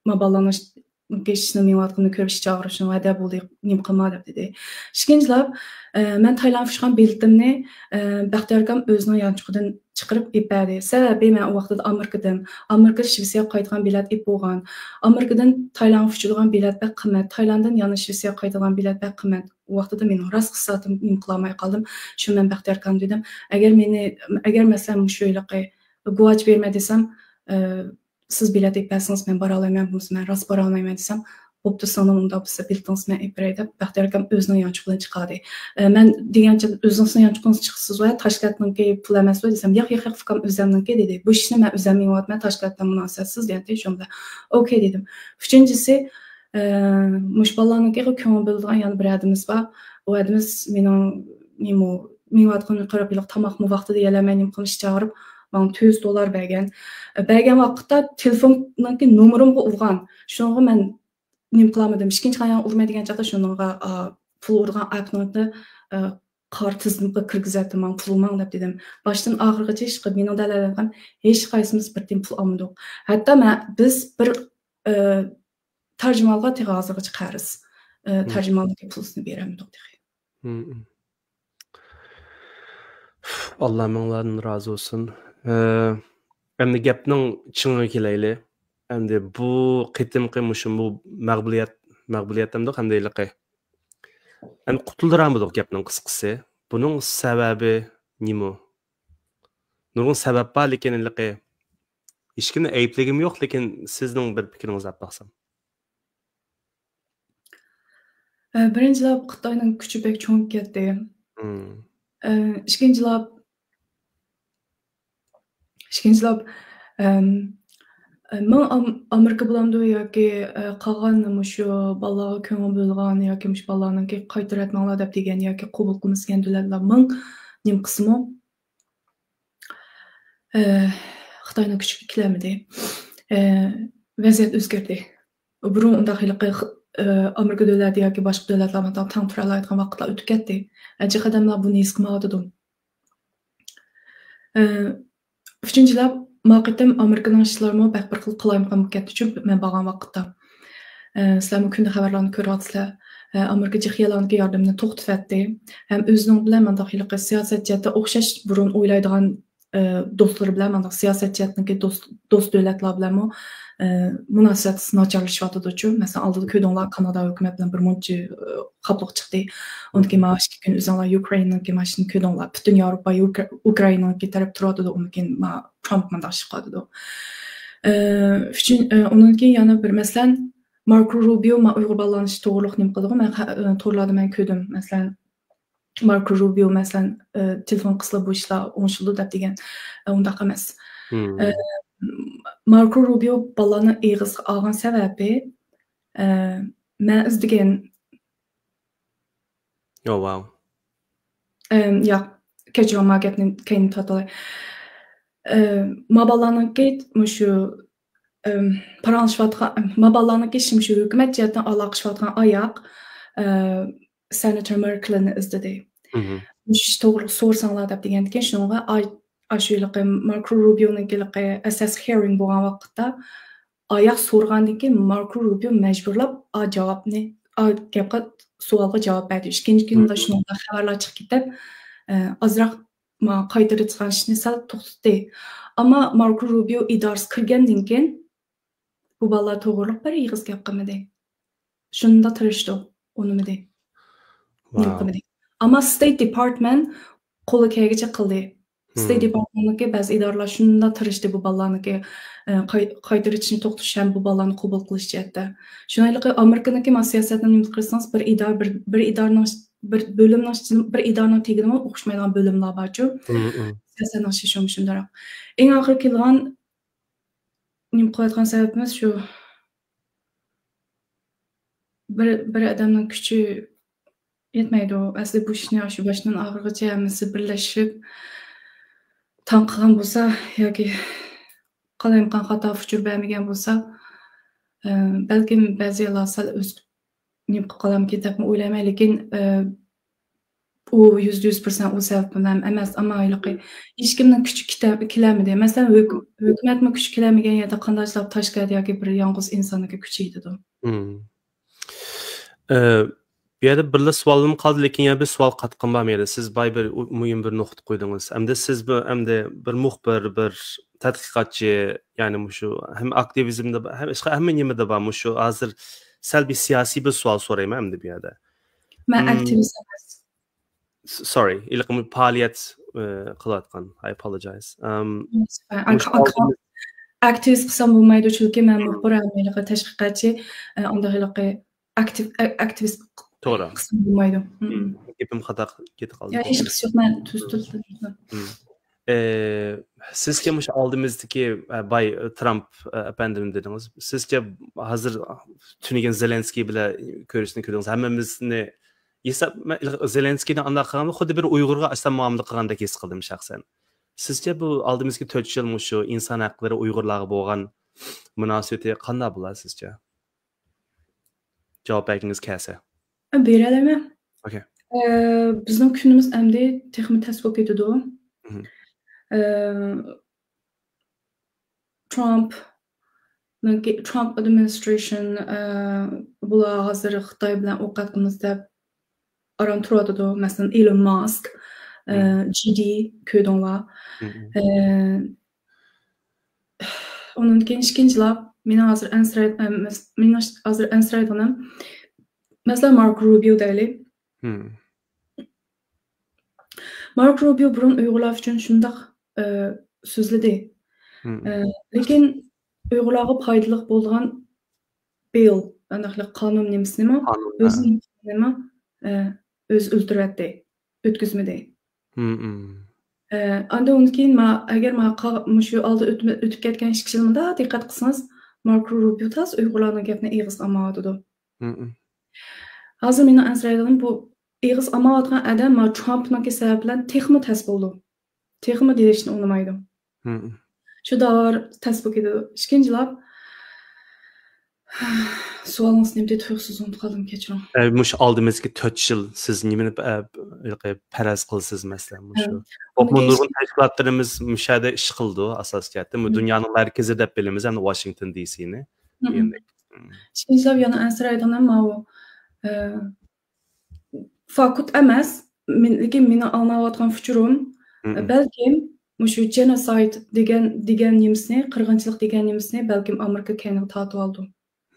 ما بالىلارنىڭ ئىش-، ئىشىنى مېڭىۋاتقىنىنى كۆرۈپ ئىچ ئاغرىپ، شۇنىڭ ھەدە بولدى، نېمە قىلما دەپ دېدى. ئىككىنچىلەپ، ئە، مەن تايلاندقا ئۇچقان بېلىتىمنى، ئە، بەختىيار ئاكام ئۆزىنىڭ يانچۇقىدىن چىقىرىپ ئېلىپ بەردى. سەۋەبى مەن ئۇ ۋاقتىدا ئامېرىكىدىن، ئامېرىكا شىۋېتسىيەگە قايتىدىغان بېلەت ئېلىپ بولغان. ئامېرىكىدىن تايلاندغا ئۇچىدىغان بېلەت بەك قىممەت. تايلاندتىن يەنە شىۋېتسىيەگە قايتىدىغان بېلەت بەك قىممەت. ئۇ ۋاقتىدا مېنىڭ راست ئىقتىسادىم نېمە قىلالماي قالدىم. شۇ مەن بەختىيار ئاكامغا دېدىم، ئەگەر مېنى، ئەگەر مەسىلەن مۇشۇ ھېلىقى گۇۋاچ بېرىمەن دېسەم، ئە، سىز بېلەت ئېلىپ بەرسىڭىز مەن بارالايمەن، بولمىسا مەن راست بارالايمەن دېسەم، بوپتۇ سىڭلىم، ئۇنداق بولسا بېلىتىڭىزنى مەن ئېلىپ بېرەي دەپ، بەختىيار ئاكام ئۆزىنىڭ يانچۇقىدىن چىقاردى. ئە، مەن دېگەنچە، ئۆزىڭىزنىڭ يانچۇقىڭىزدىن چىقىسىزغۇ، تاشكەنتنىڭكى پۇل ئەمەسقۇ دېسەم، ياق، ياق، ياق، ئۇكام، ئۆزەمنىڭكى دېدى. بۇ ئىشنى مەن ئۆزەم يېڭىۋاتىمەن، تاشكەنت بىلەن مۇناسىۋەتسىز دېگەنتى، شۇنىڭ بىلەن ئوكەي دېدىم. ئۈچىنچىسى، ئە، مۇشۇ بالىلارنىڭكىگە كۆڭۈل بۆلىدىغان يەنە بىر ئادىمىز بار. ئۇ ئادىمىز مېنىڭ نېمە، مېڭىۋاتقىنىمنى قاراپ، ھېلىقى تاماقمۇ ۋاقتىدا يېيەلمەي، نېمە قىلىش چاغۇرۇپ، ماڭا تۆت يۈز دوللار بەرگەن. بەرگەن ۋاقىتتا تېلېفوننىڭكى نومۇرۇمغا ئۇرغان. شۇنىڭغا مەن نېمە قىلالمىدىم. ئىككىنچى قېتىم ئۇرماي دېگەن چاغدا شۇنىڭغا، ئا، پۇل ئۇرغان ئەپنىڭكى، ئا، قارا تىزىمغا كىرگۈزەتتىم، ماڭا پۇل ئۇرماڭ دەپ دېدىم. باشتىن ئاخىرغىچە ھېچ، مېنىڭ دەلىلىم ھېچقايسىمىز بىر تىيىن پۇل ئالمىدۇق. ھەتتا مەن، بىز بىر، ئا، تەرجىمانغا تېخى ھازىرغىچە قەرز. ئا، تەرجىماننىڭكى پۇلىنى بېرەلمىدۇق تېخى. ئاللا مىڭلاردىن رازى بولسۇن. ئە، ئەمدى گەپنىڭ چىڭىغا كېلەيلى. ئەمدى بۇ قېتىمقى مۇشۇ بۇ مەغلۇبىيەت، مەغلۇبىيەت دەمدۇق، ئەمدى ھېلىقى. ئەمدى قۇتۇلدۇرالمىدۇق گەپنىڭ قىسقىسى. بۇنىڭ سەۋەبى نېمە؟ نۇرغۇن سەۋەب بار، لېكىن ھېلىقى ھېچكىمنى ئەيىبلىگۈم يوق، لېكىن سىزنىڭ بىر پىكرىڭىزنى ئاپ باقسام. ئە، بىرىنچىلەپ، خىتاينىڭ كۈچى بەك چوڭ كەتتى. ئە، ئىككىنچىلەپ، ئىككىنچىلەپ، ئەم، ئە، مىڭ ئام-، ئامېرىكا بولامدۇ ياكى، ئە، قالغان مۇشۇ بالىلارغا كۆڭۈل بۆلىدىغان ياكى مۇشۇ بالىلارنىڭكى قايتۇرۇۋەتمەڭلار دەپ دېگەن ياكى قوبۇل قىلمىسا دېگەن دۆلەتلەر مىڭ نېمە قىلسىمۇ، ئە، خىتاينىڭ كۈچىگە كېلەلمىدى. ئە، ۋەزىيەت ئۆزگەردى. بۇرۇن ئۇنداق ھېلىقى خ-، ئە، ئامېرىكا دۆلەتى ياكى باشقا دۆلەتلەر مانا تەڭ تۇرالايدىغان ۋاقىتلار ئۆتۈپ كەتتى. ئە، جىق ئادەملەر بۇنى ھېس قىلمايۋاتىدۇ. ئە، ئۈچىنچىلەپ، ما قېتىم ئامېرىكىنىڭ ئىشلىرىمۇ بەك بىر خىل قالايمىقان بولۇپ كەتتى، چۈنكى مەن بارغان ۋاقىتتا. ئە، سىلەرمۇ كۈندە خەۋەرلەرنى كۆرۈۋاتىسىلەر. ئە، ئامېرىكا جىق يەرلەرنىڭكى ياردىمىنى توختىتىۋەتتى. ھەم ئۆزىنىڭ بىلەن مانداق ھېلىقى سىياسەت جەھەتتە ئوخشاش بۇرۇن ئويلايدىغان، ئە، دوستلىرى بىلەن مانداق سىياسەت جەھەتتىكى دوست، دوست دۆلەتلەر بىلەنمۇ، ئە، مۇناسىۋەتلىرى ناچارلىشىۋاتىدۇچۇ. مەسىلەن، ئالدىدا كۆردۈڭلار، كانادا ھۆكۈمەت بىلەن بىر مۇنچە، ئە، خاپىلىق چىقتى. ئۇنىڭدىن كېيىن مانا ئىككى كۈن ئۆزۈڭلار يۇكرېيننىڭكى ماشىنىنى كۆردۈڭلار. پۈتۈن ياۋروپا يۇكر-، ئۇكرائىنانىڭكى تەرەپ تۇرۇۋاتىدۇ. ئۇنىڭدىن كېيىن ما-، ترامپ مۇنداق ئىش قىلىۋاتىدۇ. ئە، ئۈچۈن-، ئە، ئۇنىڭدىن كېيىن يەنە بىر، مەسىلەن، ماركو روبىيو ما ئۇيغۇر بالىلارنى توغرۇلۇق نېمە قىلىدىغۇ؟ مەن خە-، ئە، تورلاردا مەن كۆردۈم. مەسىلەن، ماركو روبىيو، مەسىلەن، ئە، تېلېفون قىلسىلا بۇ ئىشلار ئوڭشىلىدۇ دەپ دېگەن. ئە، ئۇنداق ئەمەس. ئە، ماركو روبىيو بالىلارنى ئېغىزغا ئالغان سەۋەبى، ئە، مەن ئىزدىگەن. Oh, wow. ئەم، ياق، كەچۈرۈڭ، ما گەپنى كەينىگە تارتىۋالاي. ئە، ما بالىلارنىڭكى مۇشۇ، ئەم، پاراڭلىشىۋاتقان، ما بالىلارنىڭكى شۇ ھۆكۈمەت جەھەتتىن ئالاقىلىشىۋاتقان ئاياق، ئە، سېناتور مېركېلنى ئىزدىدى. مۇشۇ ئىش توغرىلىق سورىساڭلار دەپ دېگەندىكىن، شۇنىڭغا ئاي-، ئاشۇ ھېلىقى ماركو روبىيونىڭكى ھېلىقى ئەسەس ھېرىڭ بولغان ۋاقىتتا، ئاياق سورىغاندىن كېيىن ماركو روبىيو مەجبۇرلاپ ئا جاۋابنى، ئا گەپقە، سوئالغا جاۋاب بەردى. ئىككىنچى كۈنى شۇنىڭغا خەۋەرلەر چىقىپ كېتىپ، ئە، ئازراق ما قايتۇرۇۋېتىدىغان ئىشنى سەل توختىتتى. ئەمما ماركو روبىيو ئىدارىسىگە كىرگەندىن كېيىن بۇ بالىلار توغرۇلۇق بىر ئېغىز گەپ قىلمىدى. شۇنداق تىرىشتۇق، ئۇنىمىدى. نېمە قىلمىدى. ئەمما ستېيت دېپارتمېنت قولى كەلگىچە قىلدى. ستېيت دېپارتمېنتنىڭكى بەزى ئىدارىلەر شۇنداق تىرىشتى بۇ بالىلارنىڭكى، ئە، قاي-، قايتۇرۇۋېتىشنى توختىتىش ھەم بۇ بالىلارنى قوبۇل قىلىش جەھەتتە. شۇنىڭ ھېلىقى ئامېرىكىنىڭكى ما سىياسەتنى نېمە قىلسىڭىز، بىر ئىدارە، بىر، بىر ئىدارىنىڭ، بىر بۆلۈمنىڭ ئىچىدە، بىر ئىدارىنىڭ تېگىدىمۇ ئوخشىمايدىغان بۆلۈملەر بارچۇ. سىياسەتنىڭ ئىشى شۇ، شۇنداق. ئەڭ ئاخىرى كېلىدىغان نېمە قىلىۋاتقان سەۋەبىمىز شۇ. بىر، بىر ئادەمنىڭ كۈچى يەتمەيدۇ. ئەسلى بۇ ئىشنى شۇ باشتىن ئاخىرغىچە ھەممىسى بىرلەشىپ تاڭ قىلغان بولسا ياكى قالايمىقان خاتا ئۇچۇر بەرمىگەن بولسا، ئە، بەلكىم بەزى يەرلەر سەل ئۆز نېمە قىلىپ قالامىكىن دەپمۇ ئويلايمەن. لېكىن، ئە، ئۇ يۈزدە يۈز پىرسەنت ئۇ سەۋەب بىلەن ئەمەس، ئەمما ھېلىقى ھېچكىمنىڭ كۈچى كېتە-، كېلەلمىدى. مەسىلەن، ھۆك-، ھۆكۈمەتمۇ كۈچى كېلەلمىگەن يەردە قانداقلار تاشكەردە ياكى بىر يالغۇز ئىنساننىڭكى كۈچى يېتىدۇ. ئە، بۇ يەردە بىرلا سوئالىم قالدى، لېكىن يەنە بىر سوئال قاتقىم بار مەيلى. سىز باي بىر ئۇ-، مۇھىم بىر نۇقتا قويدىڭىز. ئەمدى سىز بىر، ئەمدى بىر مۇخبىر، بىر تەتقىقاتچى، يەنى مۇشۇ ھەم ئاكتىۋىزمدا بار، ھەم ئىشقا ھەممە نېمىدە بار. مۇشۇ ھازىر سەل بىر سىياسىي بىر سوئال سورايمەن ئەمدى بۇ يەردە. مەن ئاكتىۋىست ئەمەس. S-، sorry، ھېلىقى پائالىيەت، ئە، قىلىۋاتقان. I apologize. ئەم، مۇشۇ ئاكتىۋىست قىلسام بولمايدۇ، چۈنكى مەن مۇخبىر ھەم ھېلىقى تەشۋىقاتچى، ئە، ئانداق ھېلىقى ئاكتىپ-، ئە-، ئاكتىۋىست توغرا. قىلسام بولمايدۇ. گېپىم خاتا كېتىپ قالدى. يا، ھېچ قىسى يوق، مەن تۈز تىلدا. ئە، سىزچە مۇشۇ ئالدىمىزدىكى، ئە، باي، ئە، ترامپ، ئە، ئەپەندىم دېدىڭىز. سىزچە ھازىر تۈنۈگۈن زېلېنسكىي بىلەن كۆرۈشۈشنى كۆردىڭىز. ھەممىمىزنى ھېساب، مەن زېلېنسكىينى ئانداق قىلغاندا خۇددى بىر ئۇيغۇرغا ئاشۇنداق مۇئامىلە قىلغاندەك ھېس قىلدىم شەخسەن. سىزچە بۇ ئالدىمىزدىكى تۆت يىل مۇشۇ ئىنسان ھەقلىرى، ئۇيغۇرلارغا بولغان مۇناسىۋىتى قانداق بولار سىزچە؟ جاۋاب بەرگىڭىز كەلسە. بېرەلەيمەن. ئوكەي. ئە، بىزنىڭ كۈنىمىز ئەمدى تېخىمۇ تەس بولۇپ كېتىدۇ. ئە، ترامپنىڭكى، ترامپ ئادمىنىسترېيشن، ئە، بۇلار ھازىر خىتاي بىلەن ئوقەتقىمىز دەپ ئاران تۇرۇۋاتىدۇ. مەسىلەن، ئېلون ماسك، ئە، جى دى كۆردۈڭلار. ئە، ئۇنىڭدىن كېيىن ئىككىنچىلاپ، مېنىڭ ھازىر ئەنسىرەي-، ئە، مەس-، مېنىڭ ھازىر ئەنسىرەيدىغىنىم، مەسىلەن، ماركو روبىيو دەيلى. ماركو روبىيو بۇرۇن ئۇيغۇرلار ئۈچۈن شۇنداق، ئە، سۆزلىدى. ئە، لېكىن ئۇيغۇرلارغا پايدىلىق بولىدىغان بىل، ئانداقلا قانۇن نېمىسىنىمۇ، قانۇن، ئۆزى نېمە، ئە، ئۆزى ئۆلتۈرۈۋەتتى، ئۆتكۈزمىدى. ئە، ئاندىن ئۇندىن كېيىن ما-، ئەگەر ما-، قا-، مۇشۇ ئالدى ئۆتمە-، ئۆتۈپ كەتكەن ئىككى يىل مۇنداق دىققەت قىلسىڭىز، ماركو روبىيو تاس ئۇيغۇرلارنىڭ گەپنى ئېغىزغا ئالمايۋاتىدۇ. ھازىر مېنىڭ ئەنسىرەيدىغىنىم بۇ ئېغىز ئالمايۋاتقان ئادەم ما ترامپنىڭكى سەۋەب بىلەن تېخىمۇ تەس بولىدۇ. تېخىمۇ دېيىشنى ئۇنىمايدۇ. شۇ داۋا تەس بولۇپ كېتىدۇ. ئىككىنچىلاپ، سوئالىڭىز نېمىدى؟ تۇيۇقسىز ئۇنتۇپ قالدىم، كەچۈرۈڭ. ئە، مۇشۇ ئالدىمىزدىكى تۆت يىل سىز نېمىنى، ئە، ھېلىقى پەرەز قىلىسىز، مەسىلەن، مۇشۇ. بولۇپمۇ نۇرغۇن تەشكىلاتلىرىمىز مۇشۇ يەردە ئىش قىلىدۇ، ئاساسىي جەھەتتە. دۇنيانىڭ مەركىزى دەپ بىلىمىز، يەنى ۋاشىنگتون دى سىنى. ئىككىنچىلاپ يەنە ئەنسىرەيدىغىنىم ماۋۇ، ئە، فاكت ئەمەس، مېن-، لېكىن مېنىڭ ئاڭلاۋاتقان ئۇچۇرۇم، بەلكىم مۇشۇ جېنوسايد دېگەن، دېگەن نېمىسىنى، قىرغىنچىلىق دېگەن نېمىسىنى بەلكىم ئامېرىكا كەينىگە تارتىۋالىدۇ.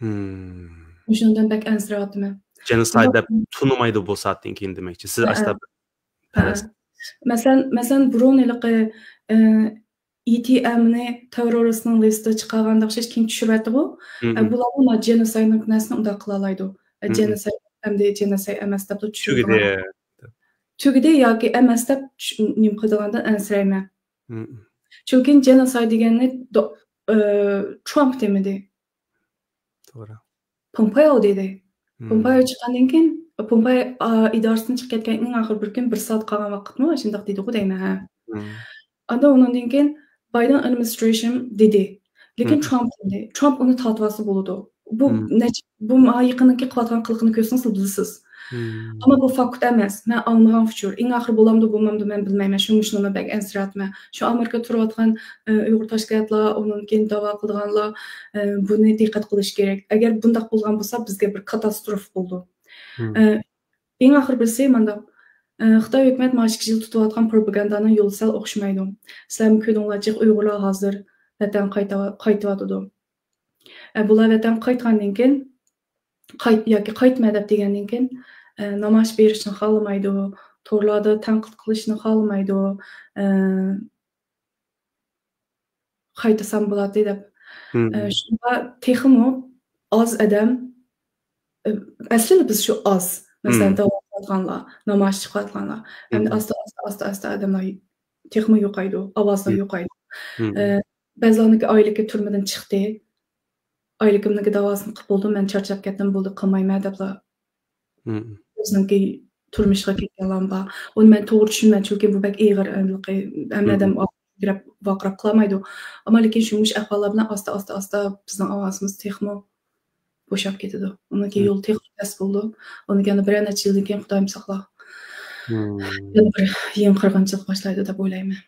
مۇشۇنىڭدىن بەك ئەنسىرەۋاتىمەن. جېنوسايد دەپ تونۇمايدۇ بۇ سائەتتىن كېيىن دېمەكچى. سىز ئاشۇنداق بىر پەرەز. مەسىلەن، مەسىلەن، بۇرۇن ھېلىقى، ئە، ئېي تى ئېمنى تېررورىستنىڭ لىستىغا چىقارغاندا ئوخشاش كېيىن چۈشۈرۈۋەتتىغۇ. ئە، بۇلارمۇ ما جېنوسايدنىڭ نەرسىنى ئۇنداق قىلالايدۇ. ئە، جېنوسايد ئەمدى جېنوسايد ئەمەس دەپلا چۈشۈرىدىغان. تۈگىدى. تۈگىدى ياكى ئەمەس دەپ چۈش-، نېمە قىلىدىغاندىن ئەنسىرەيمەن. چۈنكى جېنوسايد دېگەننى دو-، ئە، ترامپ دېمىدى. توغرا. پومپېئو دېدى. پومپېئو چىققاندىن كېيىن، پومپېئو، ئا، ئىدارىسىدىن چىقىپ كەتكەن ئەڭ ئاخىرى بىر كۈن، بىر سائەت قالغان ۋاقىتمۇ شۇنداق دېدىغۇ دەيمەن، ھە. ئاندىن ئۇنىڭدىن كېيىن بايدېن ئادمىنىسترېيشن دېدى. لېكىن ترامپ دېدى. ترامپ ئۇنى تارتىۋالسا بولىدۇ. بۇ نەچ-، بۇ ما يېقىنقى قىلىۋاتقان قىلىقىنى كۆرسىڭىز بىلىسىز. ئەمما بۇ فاكت ئەمەس. مەن ئاڭلىغان ئۇچۇر. ئەڭ ئاخىرى بولامدۇ، بولمامدۇ، مەن بىلمەيمەن. شۇ مۇشۇنىمۇ بەك ئەنسىرەتمەن. شۇ ئامېرىكىدا تۇرۇۋاتقان، ئە، ئۇيغۇر تەشكىلاتلار، ئۇنىڭدىن كېيىن داۋا قىلىدىغانلار، ئە، بۇنى دىققەت قىلىشى كېرەك. ئەگەر بۇنداق بولغان بولسا، بىزگە بىر كاتاستروفا بولىدۇ. ئە، ئەڭ ئاخىرى بىرسى مانداق، ئە، خىتاي ھۆكۈمەت مانا ئىككى يىل تۇتۇۋاتقان پروپاگاندانىڭ يولى سەل ئوخشىمايدۇ. سىلەرمۇ كۆردۈڭلار جىق، ئۇيغۇرلار ھازىر ۋەتەن قايتا-، قايتىۋاتىدۇ. ئە، بۇلار ۋەتەنگە قايتقاندىن كېيىن، قايت-، ياكى قايتما دەپ دېگەندىن كېيىن، ئە، نامايىش بېرىشنى خالىمايدۇ، تورلاردا تەنقىد قىلىشنى خالىمايدۇ، ئە، قايتسام بولاتتى دەپ. ئە، شۇڭا تېخىمۇ ئاز ئادەم، ئە، ئەسلىدە بىز شۇ ئاز، مەسىلەن، داۋا قىلىۋاتقانلار، نامايىش چىقىۋاتقانلار. ئەمدى ئاستا، ئاستا، ئاستا، ئاستا ئادەملەر تېخىمۇ يوقايدۇ، ئاۋازلار يوقايدۇ. ئە، بەزىلەرنىڭكى ئائىلىكى تۈرمىدىن چىقتى. ئائىلىكىمنىڭكى داۋاسىنى قىلىپ بولدۇم، مەن چارچاپ كەتتىم، بولدى، قىلمايمەن دەپلا ئۆزىنىڭكى تۇرمۇشىغا كەتكەنلەرمۇ بار. ئۇنى مەن توغرا چۈشىنىمەن، چۈنكى بۇ بەك ئېغىر، ھەممە ئادەم ئاغرىپ، ۋارقىراپ قىلالمايدۇ. ئەمما لېكىن شۇ مۇشۇ ئەھۋاللار بىلەن ئاستا، ئاستا، ئاستا بىزنىڭ ئاۋازىمىز تېخىمۇ بوشاپ كېتىدۇ. ئۇنىڭ كېيىن يول تېخىمۇ پەس بولىدۇ. ئۇنىڭ كېيىن بىرەر نەچچە يىلدىن كېيىن خۇدايىم ساقلا. يەنە بىر يېڭى قىرغىنچىلىق باشلايدۇ دەپ ئويلايمەن.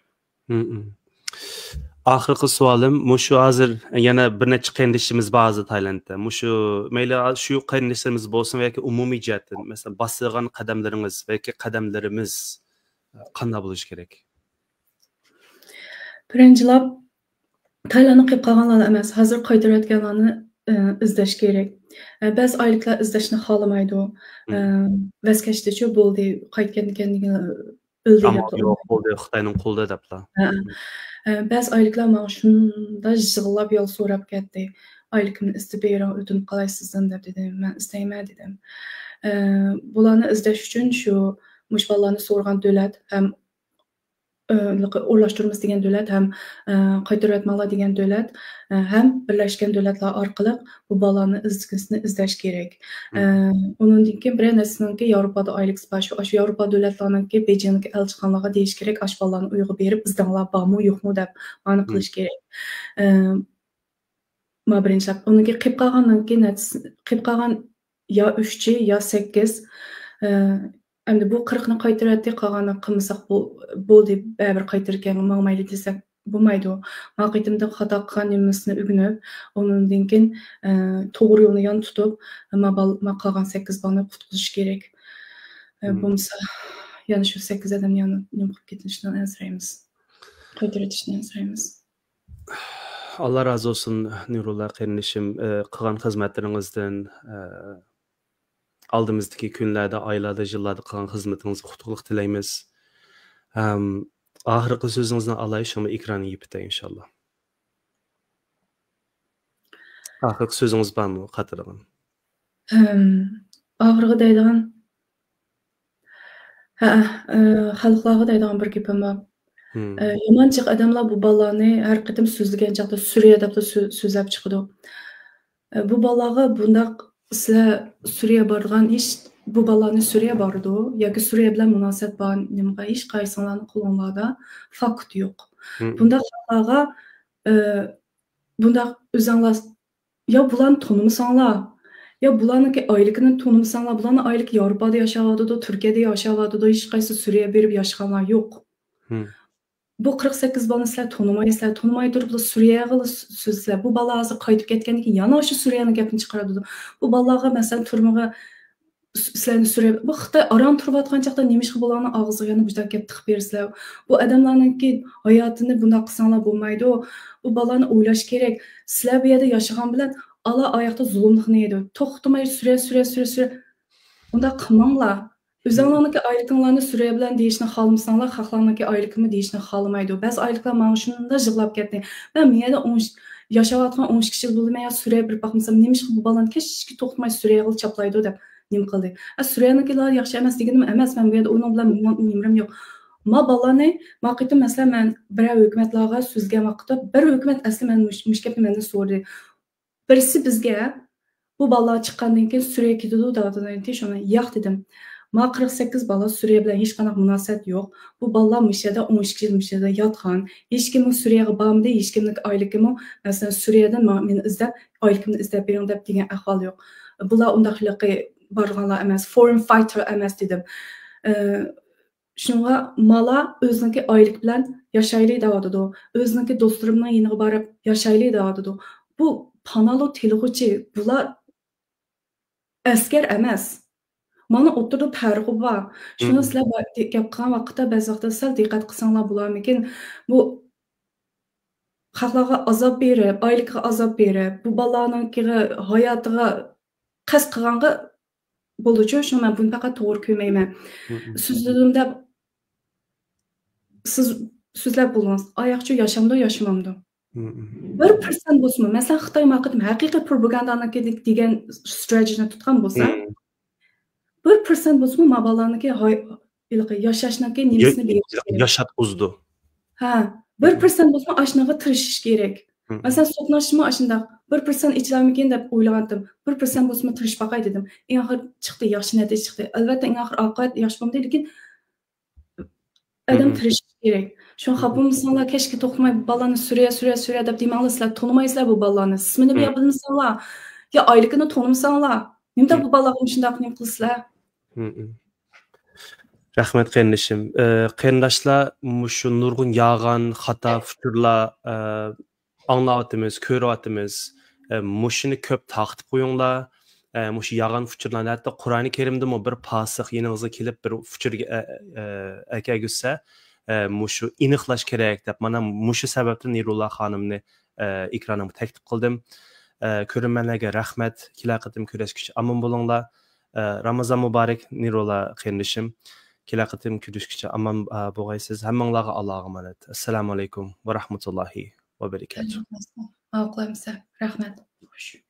ئاخىرقى سوئالىم، مۇشۇ ھازىر يەنە بىر نەچچە قېرىندىشىمىز بار ھازىر تايلاندتا. مۇشۇ مەيلى شۇ قېرىندىشلىرىمىز بولسۇن ياكى ئومۇمىي جەھەتتىن، مەسىلەن، باسىدىغان قەدەملىرىڭىز ياكى قەدەملىرىمىز قانداق بولۇشى كېرەك؟ بىرىنچىلەپ، تايلاندنى قېلىپ قالغانلارلا ئەمەس، ھازىر قايتۇرۇۋەتكەنلەرنى، ئە، ئىزدەش كېرەك. ئە، بەزى ئائىلىلەر ئىزدەشنى خالىمايدۇ. ئە، ۋەز كەچتىچۇ بولدى، قايتكەندىكىن ئۆلدى دەپلا. يوق، بولدى، خىتاينىڭ قولىدا دەپلا. ئە، بەزى ئائىلىلەر ماڭا شۇنداق يىغلاپ يال سوراپ كەتتى. ئائىلىكىمنى ئىزدەپ بېرىڭ، ئۆتۈنۈپ قالاي سىزدىن دەپ دېدى. مەن ئىستەيمەن دېدىم. ئە، بۇلارنى ئىزدەش ئۈچۈن شۇ مۇشۇ بالىلارنى سورىغان دۆلەت ھەم ئورۇنلاشتۇرىمىز دېگەن دۆلەت ھەم، ئە، قايتۇرۇۋەتمەڭلار دېگەن دۆلەت، ئە، ھەم بىرلەشكەن دۆلەتلەر ئارقىلىق بۇ بالىلارنى ئىزدىگۈسىنى ئىزدەش كېرەك. ئە، ئۇنىڭدىن كېيىن بىرەر نەرسىنىڭكى ياۋروپادا ئايلىكسى بار، شۇ، ئاشۇ ياۋروپا دۆلەتلەرنىڭكى بېيجىڭدىكى ئەلچىخانىلارغا دېيىش كېرەك، ئاشۇ بالىلارنى ئۆيگە بېرىپ، ئىزدەڭلار بارمۇ، يوقمۇ دەپ، مانا قىلىش كېرەك. ئە، ما بىرىنچىلەپ، ئۇنىڭكى قېلىپ قالغاننىڭكى نەتىجىسى، قېلىپ قالغان يا ئۈچى، يا سەككىز، ئە، ئەمدى بۇ قىرىقنى قايتۇرۇۋەتتى، قالغاننى قىلمىساق بو-، بولدى، بەرىبىر قايتۇركەن، ماڭمايلى دېسەك بولمايدۇ. ما قېتىمدا خاتا قىلغان نېمىسىنى ئۆگىنىپ، ئۇنىڭدىن كېيىن، ئە، توغرا يولنى يان تۇتۇپ، ما بال-، ما قالغان سەككىز بالىنى قۇتقۇزۇش كېرەك. ئە، بولمىسا يەنە شۇ سەككىز ئادەم يەنە نېمە قىلىپ كېتىشىدىن ئەنسىرەيمىز. قايتۇرۇۋېتىشتىن ئەنسىرەيمىز. ئاللا رازى بولسۇن، نۇرۇللا قېرىندىشىم، ئە، قىلغان خىزمەتلىرىڭىزدىن، ئە، ئالدىمىزدىكى كۈنلەردە، ئايلاردا، يىللاردا قىلغان خىزمىتىڭىزگە ئۇتۇقلۇق تىلەيمىز. ھەم ئاخىرقى سۆزىڭىزنى ئالاي، شۇڭا ئېكراننى يېپىتەي، ئىنشاللا. ئاخىرقى سۆزىڭىز بارمۇ قاتىدىغان؟ ئاخىرغا دەيدىغان، ھە، ئە، خەلقلەرگە دەيدىغان بىر گېپىم بار. ئە، يامان جىق ئادەملەر بۇ بالىلارنى ھەر قېتىم سۆزلىگەن چاغدا سۈرىيە دەپلا سۆ-، سۆزلەپ چىقىدۇ. ئە، بۇ بالىلارغا بۇنداق سىلەر سۈرىيە بارىدىغان ئىش، بۇ بالىلارنى سۈرىيە بارىدۇ ياكى سۈرىيە بىلەن مۇناسىۋەت بار نېمىغا ھېچ قايسىڭلارنىڭ قولۇڭلاردا فاكت يوق. بۇنداق خەلقلەرگە، ئە، بۇنداق ئۆزۈڭلار يا بۇلارنى تونۇمىساڭلار، يا بۇلارنىڭكى ئائىلىكىنى تونۇمىساڭلار، بۇلارنىڭ ئائىلىكى ياۋروپادا ياشاۋاتىدۇ، تۈركىيەدە ياشاۋاتىدۇ، ھېچقايسى سۈرىيە بېرىپ ياشىغانلار يوق. بۇ قىرىق سەككىز بالىنى سىلەر تونۇمايسىلەر، تونۇماي تۇرۇپلا سۈرىيەگىلا سۆزلەر. بۇ بالا ھازىر قايتىپ كەتكەندىن كېيىن يەنە شۇ سۈرىيەنىڭ گەپىنى چىقىرىۋاتىدۇ. بۇ بالىلارغا، مەسىلەن، تۈرمىگە س-، سىلەرنى سۈرۈپ، بۇ خىتاي ئاران تۇرۇۋاتقان چاغدا نېمىشقا بۇلارنىڭ ئاغزىغا يەنە مۇشۇنداق گەپ تىقىپ بېرىسىلەر؟ بۇ ئادەملەرنىڭكى ھاياتىنى بۇنداق قىلساڭلار بولمايدۇ. بۇ بالىلارنى ئويلاش كېرەك. سىلەر بۇ يەردە ياشىغان بىلەن ئالا ئاياقتا زۇلۇملۇقنى يەيدۇ. توختىماي سۈرە، سۈرە، سۈرە، سۈرە. ئۇنداق قىلماڭلار. ئۆزۈڭلارنىڭكى ئايلىكىڭلارنى سۈرە بىلەن دېيىشنى خالىمىساڭلار، خەقلەرنىڭكى ئايلىكىمۇ دېيىشنى خالىمايدۇ. بەزى ئايلىكلار ماڭا شۇنداق يىغلاپ كەتتى. مەن بۇ يەردە ئون، ياشاۋاتقان ئون ئىككى يىل بولدى، مەن يا سۈرە بېرىپ باقمىسام، نېمىشقا بۇ بالام كەچكە توختىماي سۈرە يىغلاپ چاپلايدۇ دەپ نېمە قىلدى. ئە، سۈرەنىڭكىلار ياخشى ئەمەس دېگىنىم ئەمەس، مەن بۇ يەردە ئۇنىڭ بىلەن مېنىڭ نېمىرىم يوق. ما بالىنى، ما قېتىم مەسىلەن، مەن بىرەر ھۆكۈمەتلەرگە سۆزلىگەن ۋاقىتتا، بىر ھۆكۈمەت ئەسلى مەن مۇش-، مۇشۇ گەپنى مەندىن سورىدى. بىرسى بىزگە، «بۇ بالىلار چىققاندىن كېيىن سۈرىيە كېتىدۇ» دەۋاتىدۇ. شۇڭا ياق دېدىم. ما قىرىق سەككىز بالا سۈرىيە بىلەن ھېچقانداق مۇناسىۋەت يوق. بۇ بالىلار مۇشۇ يەردە ئون ئىككى يىل مۇشۇ يەردە ياتقان. ھېچكىممۇ سۈرىيەگە بارمىدى، ھېچكىمنىڭ ئايلىكىمۇ، مەسىلەن، سۈرىيەدىن ما-، مېنى ئىزدەپ، ئايلىكىمنى ئىزدەپ بېرىڭ دەپ دېگەن ئەھۋال يوق. بۇلار ئۇنداق ھېلىقى بارغانلار ئەمەس، فورېن فايتېر ئەمەس دېدىم. ئە، شۇڭا مالا ئۆزىنىڭكى ئايلىكى بىلەن ياشايلى دەۋاتىدۇ. ئۆزىنىڭكى دوستلىرىمنىڭ يېنىغا بارىپ ياشايلى دەۋاتىدۇ. بۇ پانالو تېلىغۇچى، بۇلار ئەسكەر ئەمەس. مانا ئوتتۇرىدا پەرقى بار. شۇنى سىلەر با-، گەپ قىلغان ۋاقىتتا بەزى ۋاقىتتا سەل دىققەت قىلساڭلار بولارمىكىن، بۇ خەقلەرگە ئازاب بېرىپ، ئايلىكىغا ئازاب بېرىپ، بۇ بالىلارنىڭكىغا ھاياتىغا قەست قىلغانغا بولىدۇچۇ، شۇڭا مەن بۇنى پەقەت توغرا كۆرمەيمەن. سۆزلىدىم دەپ سىز سۆزلەپ بولدىڭىز. ئاياقچۇ ياشامدۇ، ياشىمامدۇ؟ بىر پىرسەنت بولسىمۇ، مەسىلەن، خىتاي ما قېتىم ھەقىقىي پروپاگاندانىڭكى دېگەن ستراتېگىيەنى تۇتقان بولسا، بىر پىرسەنت بولسىمۇ ما بالىنىڭكى ھاي-، ھېلىقى ياشاشنىڭكى نېمىسىنى بېرىش كېرەك. ياشاتقۇزىدۇ. ھە، بىر پىرسەنت بولسىمۇ ئاشۇنىڭغا تىرىشىش كېرەك. مەسىلەن، سوتناشمۇ ئاشۇنداق، بىر پىرسەنت ئېچىلارمىكىن دەپ ئويلىغانتىم. بىر پىرسەنت بولسىمۇ تىرىشىپ باقاي دېدىم. ئەڭ ئاخىر چىقتى، ياخشى نەتىجە چىقتى. ئەلۋەتتە، ئەڭ ئاخىر ئاقىۋەت ياخشى بولمىدى، لېكىن ئادەم تىرىشىشى كېرەك. شۇڭا خاپا بولمىساڭلار، كەچكە توختىماي بۇ بالىلارنى سۈرە، سۈرە، سۈرە دەپ دېمەڭلار، سىلەر تونۇمايسىلەر بۇ بالىلارنى. ئىسمىنى بىلمىسەڭلار، يا ئايلىكىنى تونۇمىساڭلار، نېمىدەپ بۇ بالىلارغا مۇشۇنداق نېمە قىلىسىلەر؟ رەھمەت، قېرىندىشىم. ئە، قېرىنداشلار، مۇشۇ نۇرغۇن يالغان، خاتا ئۇچۇرلار، ئە، ئاڭلاۋاتىمىز، كۆرۈۋاتىمىز. ئە، مۇشۇنى كۆپ تارقىتىپ قويۇڭلار. ئە، مۇشۇ يالغان ئۇچۇرلارنى، ھەتتا قۇرئانى كەرىمدىمۇ بىر پاسىق يېنىڭىزغا كېلىپ بىر ئۇچۇر، ئە، ئە، ئەكەلگۈزسە، ئە، مۇشۇ ئېنىقلاش كېرەك دەپ، مانا مۇشۇ سەۋەبتىن نىرۇلا خانىمنى، ئە، ئېكرانىمغا تەكلىپ قىلدىم. ئە، كۆرۈرمەنلەرگە رەھمەت. كېلەر قېتىم كۆرۈشكىچە ئامان بولۇڭلار. ئە، رامىزان مۇبارەك، نىرۇلا قېرىندىشىم. كېلەر قېتىم كۆرۈشكىچە ئامان، ئە، بولغايسىز. ھەممىڭلارغا ئاللاغا ئامانەت. ئەسسالامۇ ئەلەيكۇم ۋە رەھمەتۇللاھى ۋە بەرىكاتۇھ. ئاۋۇ قىلامسەن. رەھمەت. خوش.